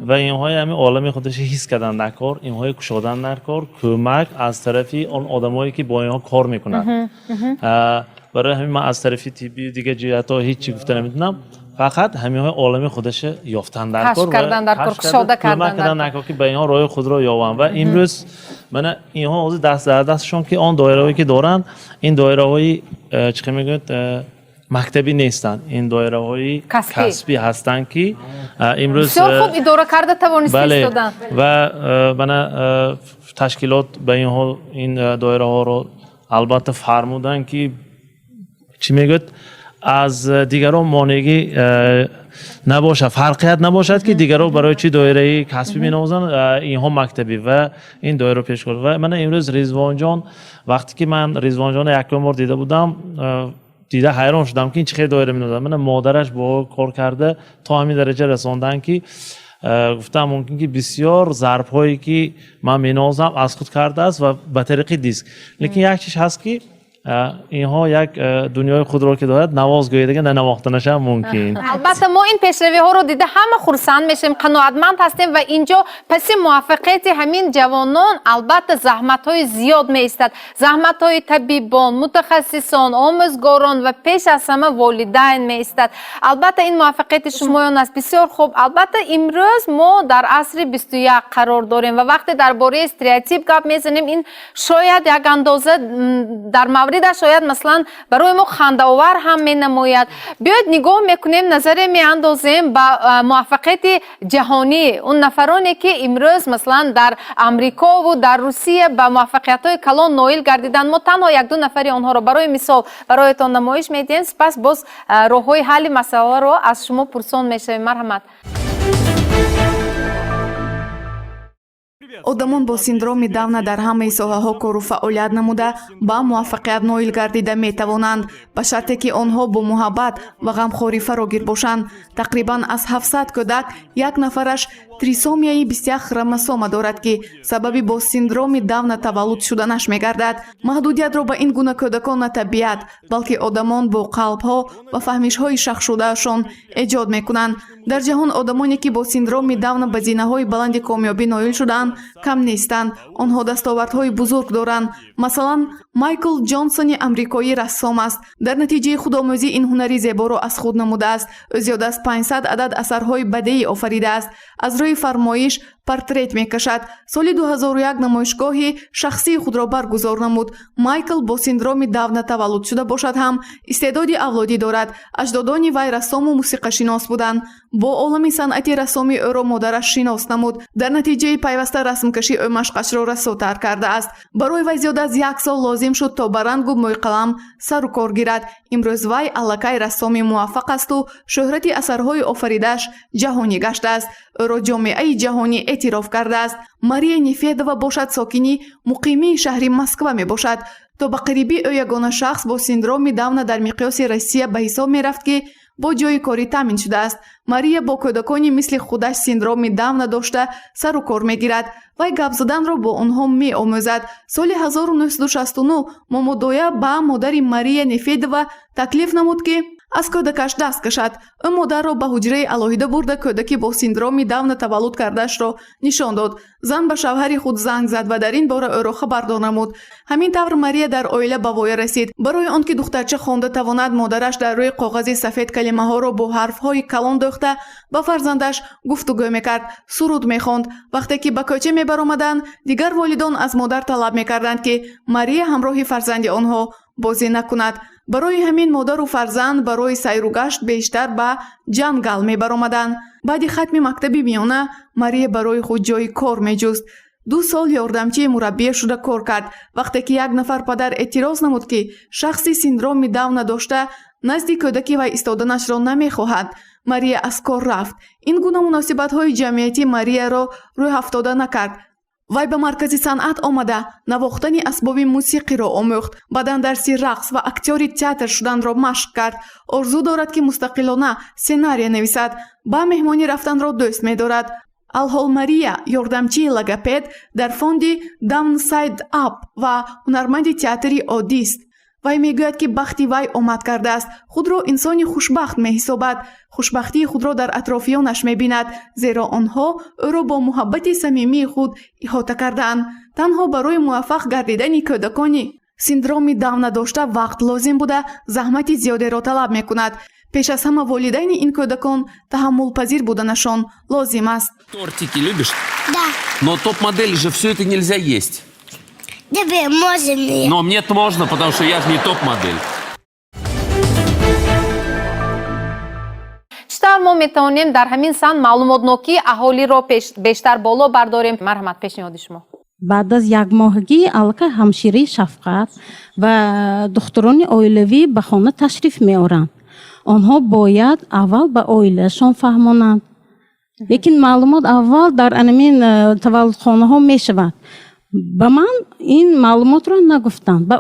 ва инҳои ҳамин олами худаша ҳис кардан дар кор, инҳои кушодан дар кор, кӯмак аз тарафи он одамое ки бо инҳо кор мекунанд. Барои ҳамин ман аз тарафи тиббӣ дигар ҷиҳатҳо ҳеҷ чӣ гуфта наметавонам. Фақат ҳаминҳои олами худаша ёфтан дар кор, кардан дар кор, кушода кардан дар кор, ки ба инҳо роҳи худро ёбанд. Ва имрӯз мана инҳо ҳозир даст дар дастшон, ки он доираҳое ки доранд, ин доираҳои чӣ мегӯяд, мактабӣ нестанд, ин доираҳои касбӣ ҳастанд, ки имрӯз бисёр хуб идора карда тавониста истоданд. Ва мана ташкилот ба инҳо ин доираҳоро албатта фармуданд, ки чӣ мегӯяд, аз дигарон монеъгӣ набошад, фарқият набошад, ки дигарон барои чӣ доираи касбӣ меномӯзанд, инҳо мактабӣ ва ин доираро пеш ва мана имрӯз Ризвонҷон, вақте ки ман Ризвонҷонро якум бор дида будам, дида ҳайрон шудам, ки ин чӣ хел доира меномӯзад. Мана модараш бо кор карда то ҳамин дараҷа расонданд, ки гуфтам мумкин ки бисёр зарбҳое ки ман менавозам аз худ кардааст ва ба тариқи диск. Лекин як чиз ҳаст, ки инҳо як дунёи худро ки дорад, навоз гӯедага нанавохтанашам мумкин. Албатта, мо ин пешравиҳоро дида ҳама хурсанд мешавем, қаноатманд ҳастем ва инҷо паси муваффақияти ҳамин ҷавонон албатта заҳматҳои зиёд меистад, заҳматҳои табибон, мутахассисон, омӯзгорон ва пеш аз ҳама волидайн меистад. Албатта, ин муваффақияти шумоён аст. Бисёр хуб. Албатта, имрӯз мо дар асри 21 қарор дорем ва вақте дар бораи стереотип гап мезанем, ин шояд як андоза дар мавридаш шояд масалан барои мо хандаовар ҳам менамояд. Биёед нигоҳ мекунем, назаре меандозем ба муваффақияти ҷаҳонӣ, он нафароне ки имрӯз масалан дар Амрикову дар Русия ба муваффақиятҳои калон ноил гардиданд. Мо танҳо якду нафари онҳоро барои мисол бароятон намоиш медиҳем, сипас боз роҳҳои ҳалли масъаларо аз шумо пурсон мешавем. Марҳамат. Одамон бо синдроми Давна дар ҳамаи соҳаҳо кору фаъолият намуда ба муваффақият ноил гардида метавонанд, ба шарте ки онҳо бо муҳаббат ва ғамхорӣ фарогир бошанд. Тақрибан аз 700 кӯдак як нафараш трисомияи 21 хромосома дорад, ки сабаби бо синдроми Давна таваллуд шуданаш мегардад. Маҳдудиятро ба ин гуна кӯдакон на табиат, балки одамон бо қалбҳо ва фаҳмишҳои шахшудаашон эҷод мекунанд. Дар ҷаҳон одамоне ки бо синдроми Давна ба зинаҳои баланди комёбӣ ноил шудаанд, кам нестанд. Онҳо дастовардҳои бузург доранд. Масалан, Майкл Ҷонсони амрикоӣ рассом аст. Дар натиҷаи худомӯзӣ ин ҳунари зеборо аз худ намудааст. Ӯ зиёд аз 500 адад асарҳои бадеӣ офаридааст. Аз рӯи фармоиш портрет мекашад. Соли 2001 намоишгоҳи шахсии худро баргузор намуд. Майкл бо синдроми Давна таваллуд шуда бошад ҳам, истеъдоди авлодӣ дорад. Аҷдодони вай рассому мусиқашинос буданд. Бо олами санъати рассомӣ ӯро модараш шинос намуд. Дар натиҷаи пайваста расмкашӣ ӯ машқашро расотар кардааст. Барои вай зиёд аз як сол лозим шуд, то ба рангу мӯйқалам сару кор гирад. Имрӯз вай аллакай рассоми муваффақ асту шӯҳрати асарҳои офаридааш ҷаҳонӣ гаштааст. Ӯро ҷомеаи ҷаҳонӣ эътироф кардааст. Мария Нефедова бошад, сокини муқимии шаҳри Москва мебошад. То ба қарибӣ ӯ ягона шахс бо синдроми Дауна дар миқёси Россия ба ҳисоб мерафт, ки бо ҷойи корӣ таъмин шудааст. Мария бо кӯдакони мисли худаш синдроми Дауна дошта сару кор мегирад. Вай гап заданро бо онҳо меомӯзад. Соли 1969 момодоя ба модари Мария Нефедова таклиф намуд, ки аз кӯдакаш даст кашад. Ӯ модарро ба ҳуҷраи алоҳида бурда, кӯдаки бо синдроми Дауна таваллуд кардаашро нишон дод. Зан ба шавҳари худ занг зад ва дар ин бора ӯро хабардор намуд. Ҳамин тавр Мария дар оила ба воя расид. Барои он ки духтарча хонда тавонад, модараш дар рӯи коғази сафед калимаҳоро бо ҳарфҳои калон дӯхта, ба фарзандаш гуфтугӯ мекард, суруд мехонд. Вақте ки ба кӯча мебаромаданд, дигар волидон аз модар талаб мекарданд, ки Мария ҳамроҳи фарзанди онҳо бозӣ накунад. Барои ҳамин модару фарзанд барои сайру гашт бештар ба ҷангал мебаромаданд. Баъди хатми мактаби миёна Мария барои худ ҷойи кор меҷуст. 2 сол ёрдамчии мураббия шуда кор кард. Вақте ки як нафар падар эътироз намуд, ки шахси синдроми Дауна дошта назди кӯдаки вай истоданашро намехоҳад, Мария аз кор рафт. Ин гуна муносибатҳои ҷамъиятӣ Марияро рӯҳафтода накард. Вай ба маркази санъат омада, навохтани асбоби мусиқиро омӯхт. Баъдан дарси рақс ва актёри театр шуданро машқ кард. Орзу дорад, ки мустақилона сценария нависад. Ба меҳмонӣ рафтанро дӯст медорад. Алҳол Мария ёрдамчии логопед дар фонди Downside Up ва ҳунарманди театри оддист. Вай мегӯяд, ки бахти вай омад кардааст. Худро инсони хушбахт меҳисобад. Хушбахтии худро дар атрофиёнаш мебинад, зеро онҳо ӯро бо муҳаббати самимии худ иҳота кардаанд. Танҳо барои муваффақ гардидани кӯдакони синдроми Дауна дошта вақт лозим буда, заҳмати зиёдеро талаб мекунад. Пеш аз ҳама волидайни ин кӯдакон таҳаммулпазир буданашон лозим аст. Тортики любишь? Да. Но топ-модели же все это нельзя есть. Тебе можно. Но мне-то можно, потому что я же не топ-модель. Чӣ тавр мо метавонем дар ҳамин самт маълумотнокии аҳолиро бештар боло бардорем? Марҳамат, пешниҳоди шумо. Баъд аз якмоҳагӣ аллакай ҳамшираи шафқат ва духтурони оилавӣ ба хона ташриф меоранд. Онҳо бояд аввал ба оилаашон фаҳмонанд, лекин маълумот аввал дар анамин таваллудхонаҳо мешавад. Ба ман ин маълумотро нагуфтанд, ба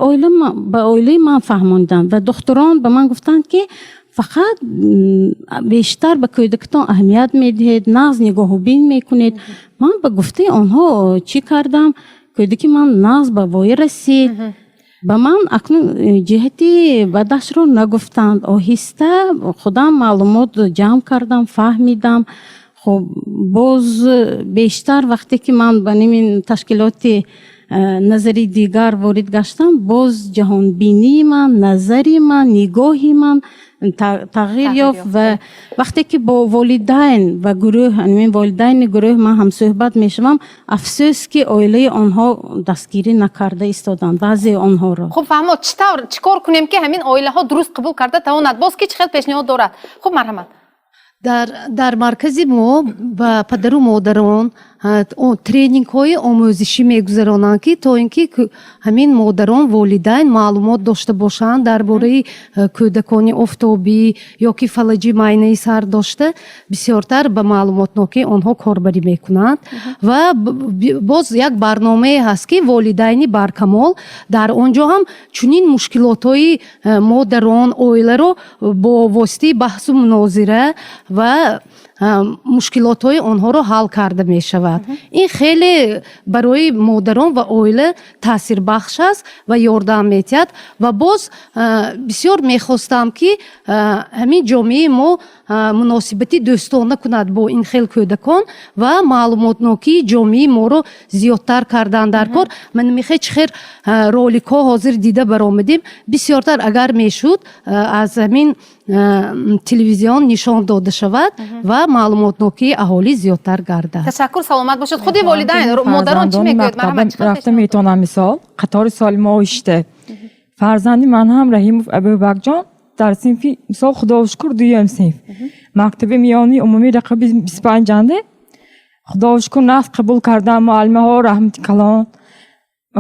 оилаи ман фаҳмонданд ва духтурон ба ман гуфтанд, ки фақат бештар ба кӯдакатон аҳамият медиҳед, нағз нигоҳубин мекунед. Ман ба гуфтаи онҳо чӣ кардам, кӯдаки ман нағз ба воя расид. Ба ман акнун ҷиҳати бадашро нагуфтанд. Оҳиста худам маълумот ҷамъ кардам, фаҳмидам. Хуб, боз бештар вақте ки ман ба нимин ташкилоти назари дигар ворид гаштам, боз ҷаҳонбинии ман, назари ман, нигоҳи ман тағйир ёфт. Ва вақте ки бо волидайн ва гурӯҳ, ҳамин волидайни гурӯҳ ман ҳамсӯҳбат мешавам, афсӯс, ки оилаи онҳо дастгирӣ накарда истоданд баъзеи онҳоро. Хуб, фаҳмо, чӣ тавр, чӣ кор кунем, ки ҳамин оилаҳо дуруст қабул карда тавонад? Боз ки чӣ хел пешниҳод дорад? Хуб, марҳамат. Дар маркази мо ба падару модарон тренингҳои омӯзишӣ мегузаронанд, ки то ин ки ҳамин модарон, волидайн маълумот дошта бошанд дар бораи кӯдакони офтобӣ ё ки фалаҷи майнаи сар дошта. Бисёртар ба маълумотнокии онҳо корбарӣ мекунанд. Ва боз як барномае ҳаст, ки волидайни баркамол, дар он ҷо ҳам чунин мушкилотҳои модарон, оиларо бо воситаи баҳсу мунозира ва мушкилотҳои онҳоро ҳал карда мешавад. Ин хеле барои модарон ва оила таъсирбахш аст ва ёрдам медиҳад. Ва боз бисёр мехостам, ки ҳамин ҷомеаи мо муносибати дӯстона кунад бо ин хел кӯдакон ва маълумотнокии ҷомеаи моро зиёдтар кардан дар кор. Ман мехе чӣ хел роликҳо ҳозир дида баромадем, бисёртар агар мешуд, аз ҳамин телевизион нишон дода шавад ва маълумотнокии аҳолӣ зиёдтар гардад. Ташаккур, саломат бошед. Худи волидайн, модарон чӣ мегӯяд? Марҳамат, чӣ хел? Рафта метавонам, мисол, қатори соли мо иште фарзанди ман ҳам, Раҳимов Абубакҷон, дар синфи, мисол, худо шукр, дуюм синф мактаби миёнаи умумӣ рақами 25-анде. Худо шукр, нағз қабул кардам, муаллимаҳо раҳмати калон.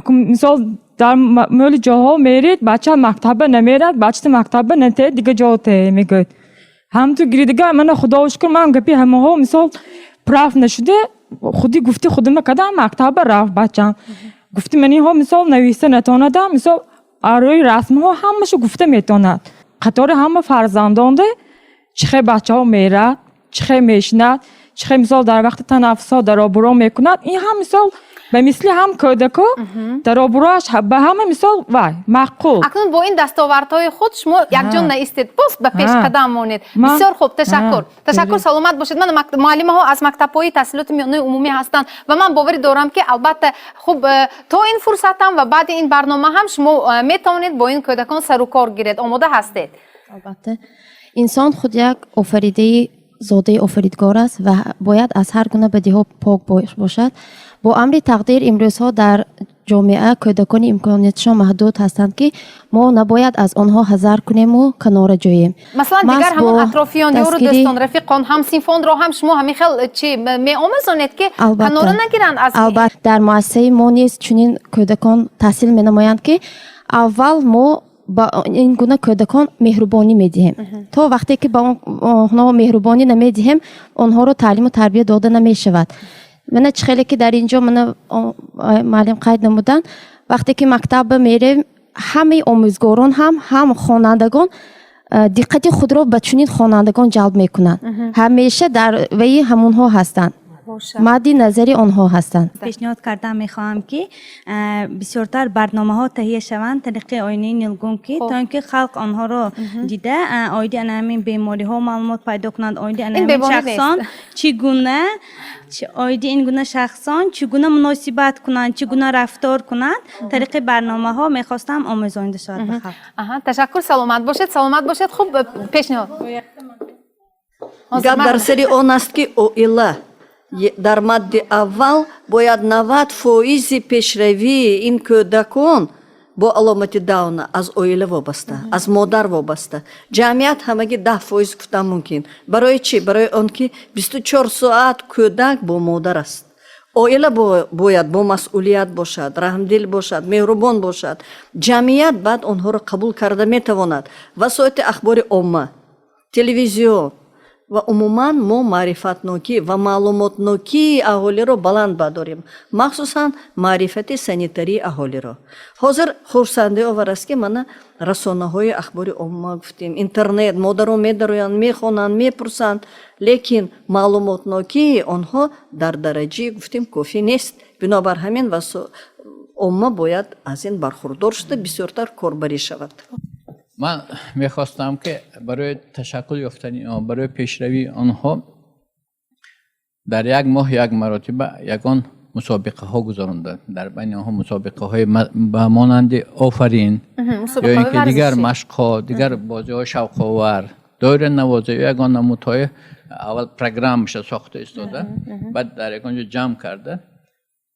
Мисол, дар мӯли ҷоҳо мерид, бача мактаба намерад, бачата мактаба нате, дига ҷо те мегӯяд. Ҳамту гиридига мана, худо шукр, ман гапи ҳамаҳо, мисол, прав нашуда, худи гуфти худама кардам, мактаба рафт бачам. Гуфти маниҳо, мисол, нависта натонадам, мисол. Рӯи расмҳо ҳамаашо гуфта метавонад. Қатори ҳама фарзандонде чӣ хел бачаҳо мерад, чӣ хел мешинад, чӣ хел, мисол, дар вақти танаффусҳо даробуро мекунад. Ин ҳам, мисол, ба мисли ҳам кӯдако даробуроаш ба ҳама, мисол, вай маъқул. Акнун бо ин дастовардҳои худ шумо якҷо наистед, боз ба пеш қадам монед. Бисёр хуб, ташаккур, ташаккур, саломат бошед. Ман муаллимаҳо аз мактабҳои таҳсилоти миёнаи умумӣ ҳастанд ва ман боварӣ дорам, ки албатта хуб то ин фурсат ҳам ва баъди ин барнома ҳам шумо метавонед бо ин кӯдакон сару кор гиред, омода ҳастед. Албатта, инсон худ як офаридаи зодаи офаридгор аст ва бояд аз ҳар гуна бадиҳо пок бошад. Бо амри тақдир имрӯзҳо дар ҷомеа кӯдакони имкониятшон маҳдуд ҳастанд, ки мо набояд аз онҳо ҳазар кунему канора ҷоем. Масалан, дигар ҳамон атрофиён, ёру дӯстон, рафиқон, ҳамсинфонро ҳам шумо ҳамин хел чи меомӯзонед, ки канора нагиранд аз Албатта, дар муассисаи мо низ чунин кӯдакон таҳсил менамоянд, ки аввал мо ба ин гуна кӯдакон меҳрубонӣ медиҳем. То вақте ки ба онҳо меҳрубонӣ намедиҳем, онҳоро таълиму тарбия дода намешавад. Мана чӣ хеле ки дар ин ҷо мана муаллим қайд намуданд, вақте ки мактаб мерем, ҳамаи омӯзгорон ҳам хонандагон диққати худро ба чунин хонандагон ҷалб мекунанд, ҳамеша дар ваи ҳамонҳо ҳастанд, мадди назари онҳо ҳастанд. Пешниҳод кардан мехоҳам, ки бисёртар барномаҳо таҳия шаванд тариқи оинаи нилгун, ки то ин ки халқ онҳоро дида, оиди ана ҳамин бемориҳо маълумот пайдо кунанд, оиди ана ҳамин шахсон чӣ гуна, оиди ин гуна шахсон чӣ гуна муносибат кунанд, чӣ гуна рафтор кунанд, тариқи барномаҳо мехостам омӯзонида шавад ба халқ. Ташаккур, саломат бошед, саломат бошед. Хуб, пешниҳод. Гап дар сари он аст, ки оила дар мадди аввал бояд 90 фоизи пешравии ин кӯдакон бо аломати Дауна аз оила вобаста, аз модар вобаста. Ҷамъият ҳамагӣ 10 фоиз гуфтан мумкин. Барои чӣ? Барои он ки 24 соат кӯдак бо модар аст. Оила бояд бо масъулият бошад, раҳмдил бошад, меҳрубон бошад. Ҷамъият баъд онҳоро қабул карда метавонад. Васоити ахбори омма, телевизион ва умуман мо маърифатнокӣ ва маълумотнокии аҳолиро баланд бардорем, махсусан маърифати санитарии аҳолиро. Ҳозир хурсандиовар аст, ки мана расонаҳои ахбори омма гуфтем, интернет, модарон медароянд, мехонанд, мепурсанд, лекин маълумотнокии онҳо дар дараҷаи гуфтем кофӣ нест. Бинобар ҳамин омма бояд аз ин бархурдор шуда, бисёртар корбарӣ шавад. Ман мехостам, ки барои ташаккул ёфтани, барои пешравии онҳо дар як моҳ як маротиба ягон мусобиқаҳо гузаронда, дар байни онҳо мусобиқаҳои ба монанди офарин ё ин ки дигар машқҳо, дигар бозиҳои шавқовар, доиранавозӣ ё ягон намудҳои, аввал программаша сохта истода, баъд дар ягон ҷо ҷамъ карда,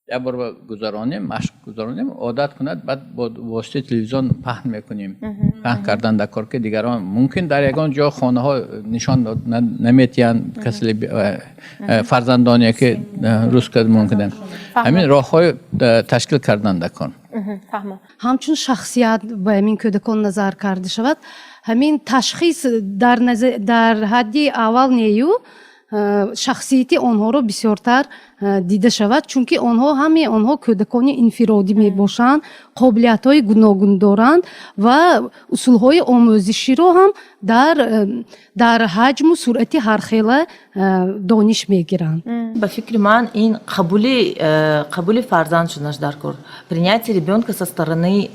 як бор гузаронем, машқ гузаронем, одат кунад, баъд бо воситаи телевизион паҳн мекунем. Паҳн кардан дар кор, ки дигарон мумкин дар ягон ҷо хонаҳо нишон наметиҳанд, касли фарзандоне ки рӯз мумкин, ҳамин роҳҳои ташкил кардан дар кор. Ҳамчун шахсият ба ҳамин кӯдакон назар карда шавад. Ҳамин ташхис дар ҳадди аввал нею шахсияти онҳоро бисёртар дида шавад, чунки онҳо, ҳамаи онҳо кӯдакони инфиродӣ мебошанд, қобилиятҳои гуногун доранд ва усулҳои омӯзиширо ҳам дар ҳаҷму суръати ҳархела дониш мегиранд. Ба фикри ман, ин қабули фарзанд шуданаш дар кор, принятие ребенка со стороны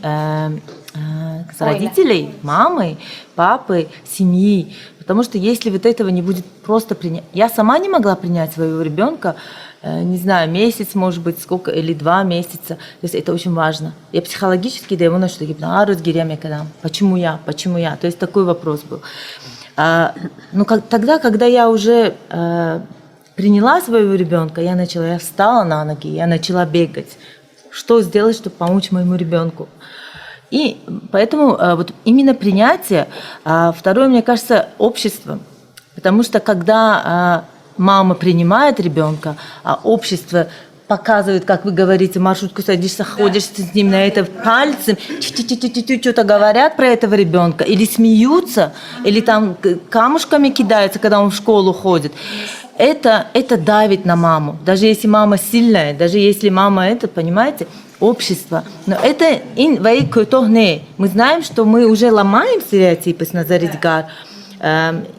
родителей, мамы, папы, семьи. Потому что если вот этого не будет, просто принять. Я сама не могла принять своего ребенка, не знаю, месяц, может быть, сколько, или 2 месяца. То есть это очень важно. Я психологически, да, ему что почему я, почему я? То есть такой вопрос был. Ну, тогда, когда я уже приняла своего ребенка, я начала, я встала на ноги, я начала бегать. Что сделать, чтобы помочь моему ребенку? И поэтому вот именно принятие. А второе, мне кажется, общество. Потому что когда мама принимает ребенка, а общество показывает, как вы говорите, маршрутку садишься, ходишь с ним на это пальцем, что-то говорят про этого ребенка, или смеются, или там камушками кидаются, когда он в школу ходит. Это давит на маму. Даже если мама сильная, даже если мама это, понимаете, Общество. Но это ин ваи кӯтоҳ не. Мы знаем, что мы уже ломаем стереотипы с назари дигар,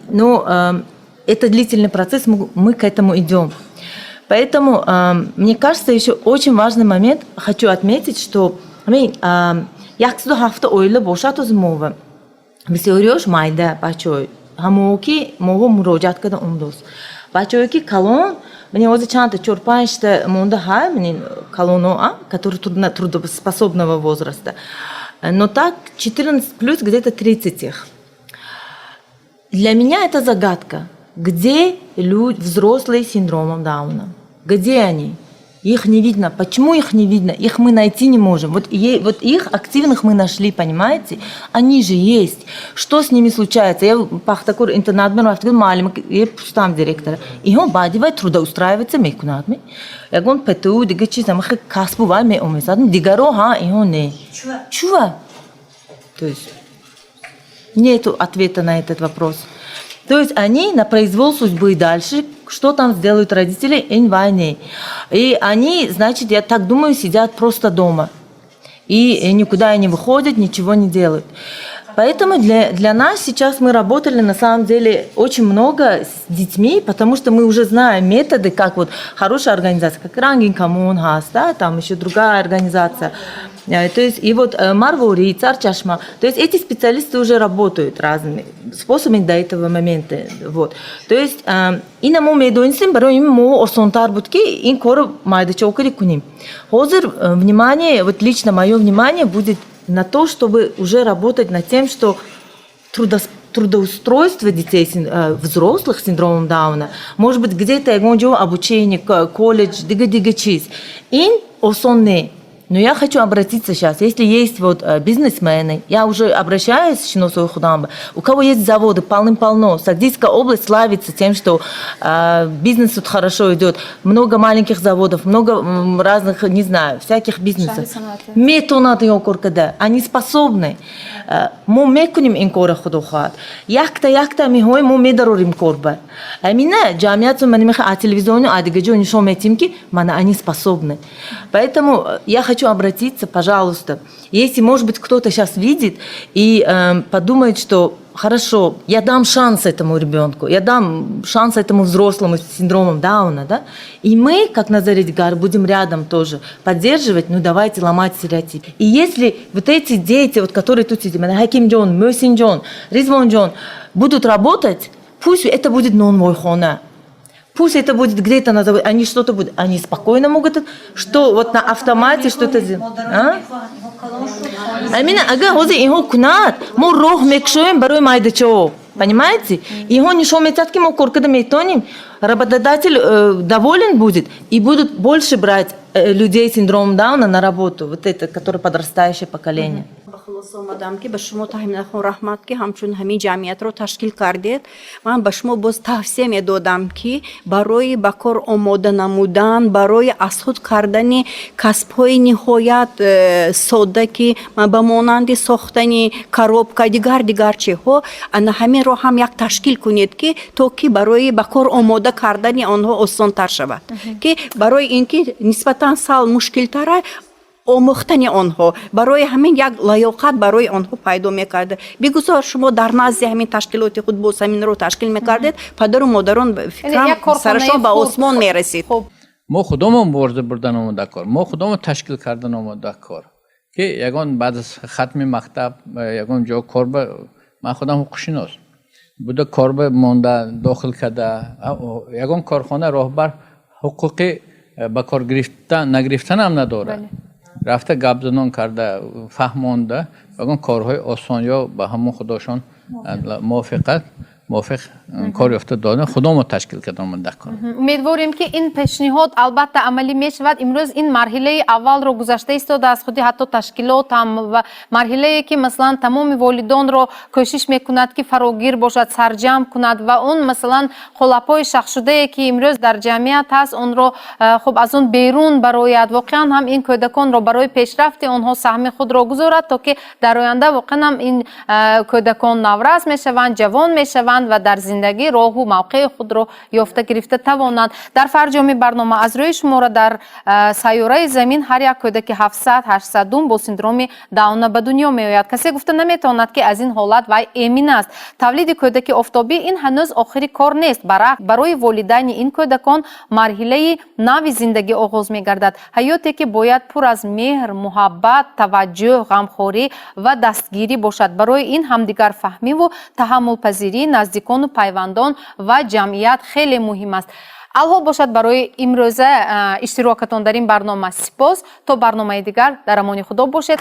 но это длительный процесс, мы к этому идем. Поэтому, мне кажется, еще очень важный момент, хочу отметить, что 170 оила бошад, ози мова бисёриёш майда бачаҳо ҳамоо ки моҳо муроҷиат карда омдост. Бачаҳое ки калон, мани ҳозир чандта, чор панҷта монда ҳа, мани калоно, которые трудоспособного возраста, но так 14 плюс, где-то 30 их. Для меня это загадка: где люди, взрослые с синдромом Дауна, где они? Их не видно. Почему их не видно? Их мы найти не можем. Вот, вот их активных мы нашли, понимаете? Они же есть. Что с ними случается? Я Пахтакор интернат муаллим, я пустам директора. И он баъди трудоустраиваться мекунад. Ягон ПТУ, дига чиз, амахи касбу вай меомезад. Дигаро ҳа, иҳо не. Чува? То есть нету ответа на этот вопрос. То есть они на произвол судьбы дальше, что там сделают родители, ин войны. И они, значит, я так думаю, сидят просто дома. И никуда не выходят, ничего не делают. Поэтому для нас сейчас, мы работали на самом деле очень много с детьми, потому что мы уже знаем методы, как вот хорошая организация, как Рангин Камон ҳаст, да, там еще другая организация. То есть и вот Марвори, Царчашма, то есть эти специалисты уже работают разными способами до этого момента. Вот. То есть ина мо медонистем, барои мо осонтар буд ки ин корро майдачокари кунем. Ҳозир внимание, вот лично мое внимание будет на то, чтобы уже работать над тем, что трудоустройство детей, взрослых с синдромом Дауна, может быть, где-то ягон ҷо обучение, колледж, дига-дига чиз. Ин осон не. Но я хочу обратиться сейчас, если есть вот бизнесмены, я уже обращаюсь, шиносои худамба, у кого есть заводы, полным-полно. Согдийская область славится тем, что бизнес тут хорошо идет, много маленьких заводов, много разных, не знаю, всяких бизнесов. Метонад ё кор када, они способны. Мо мекунем ин кора, худо хоҳад. Якта якта меҳои мо медарорим корба. Амина ҷамъияту ман меха а телевизиону, а дига ҷо нишон метим ки мана они способны. Поэтому я хочу обратиться, пожалуйста, если, может быть, кто-то сейчас видит и подумает, что хорошо, я дам шанс этому ребенку, я дам шанс этому взрослому с синдромом Дауна, да, и мы, как Назари Дигар, будем рядом тоже поддерживать, ну давайте ломать стереотип. И если вот эти дети, вот, которые тут сидят, Хаким Джон, Мёсин Джон, Ризвон Джон, будут работать, пусть это будет нонвойхона, пусть это будет где-то на заводе, они что-то будут, они спокойно могут, что вот на автомате что-то сделать. А? Амина, агар ҳозир инҳо кунад, мо роҳ мекушоем барои майдачаҳо. Понимаете? Инҳо нишон метиҳад, ки мо кор карда метавонем, работодатель доволен будет и будут больше брать людей с синдромом Дауна на работу, вот это, которое подрастающее поколение. Ба хулоса омадам, ки ба шумо, Таҳминахон, раҳмат, ки ҳамчун ҳамин ҷамъиятро ташкил кардед. Ман ба шумо боз тавсия медодам, ки барои ба кор омода намудан, барои аз худ кардани касбҳои ниҳоят содда, ки ба монанди сохтани коробка, дигар дигар чиҳо, ана ҳаминро ҳам як ташкил кунед, ки то ки барои ба кор омода кардани онҳо осонтар шавад, ки барои ин ки нисбатан сал мушкилтара омӯхтани онҳо, барои ҳамин як лаёқат барои онҳо пайдо мекарда. Бигузор шумо дар назди ҳамин ташкилоти худ боз ҳаминро ташкил мекардед, падару модарон, фикрам, сарашон ба осмон мерасид. Мо худомон мубориза бурдан омода кор, мо худомон ташкил кардан омода кор, ки ягон баъд аз хатми мактаб ягон ҷо кор ба, ман худам ҳуқуқшинос буда, кор ба монда дохил карда, ягон корхона роҳбар ҳуқуқи ба кор гирифтан нагирифтанам надорад. Рафта гап занон карда фаҳмонда, ягон корҳои осон ё ба ҳамон худошон мувофиқат мувофиқ кор ёфта додан, худомо ташкил кардан дар кор. Умедворем, ки ин пешниҳод албатта амалӣ мешавад. Имрӯз ин марҳилаи аввалро гузашта истодааст худи ҳатто ташкилот ҳам ва марҳилае ки масалан тамоми волидонро кӯшиш мекунад, ки фарогир бошад, сарҷамъ кунад ва он масалан қолабҳои шахшудае, ки имрӯз дар ҷамъият ҳаст, онро хуб аз он берун барояд, воқеан ҳам ин кӯдаконро барои пешрафти онҳо саҳми худро гузорад, то ки дар оянда воқеан ҳам ин кӯдакон наврас мешаванд, ҷавон мешаванд. шаванд ва дар зиндагӣ роҳу мавқеи худро ёфта гирифта тавонанд. Дар фарҷоми барнома аз рӯи шумора дар сайёраи замин ҳар як кӯдаки 700 800 бо синдроми Дауна ба дунё меояд. Касе гуфта наметавонад, ки аз ин ҳолат вай эмин аст. Тавлиди кӯдаки офтобӣ ин ҳанӯз охири кор нест. Баръакс, барои волидайни ин кӯдакон марҳилаи нави зиндагӣ оғоз мегардад, ҳаёте ки бояд пур аз меҳр, муҳаббат, таваҷҷӯҳ, ғамхорӣ ва дастгирӣ бошад. Барои ин ҳамдигарфаҳмиву таҳаммулпазирии наздикону пайвандон ва ҷамъият хеле муҳим аст. Алҳол бошад, барои имрӯза иштирокатон дар ин барнома сипос. То барномаи дигар дар амони Худо бошед.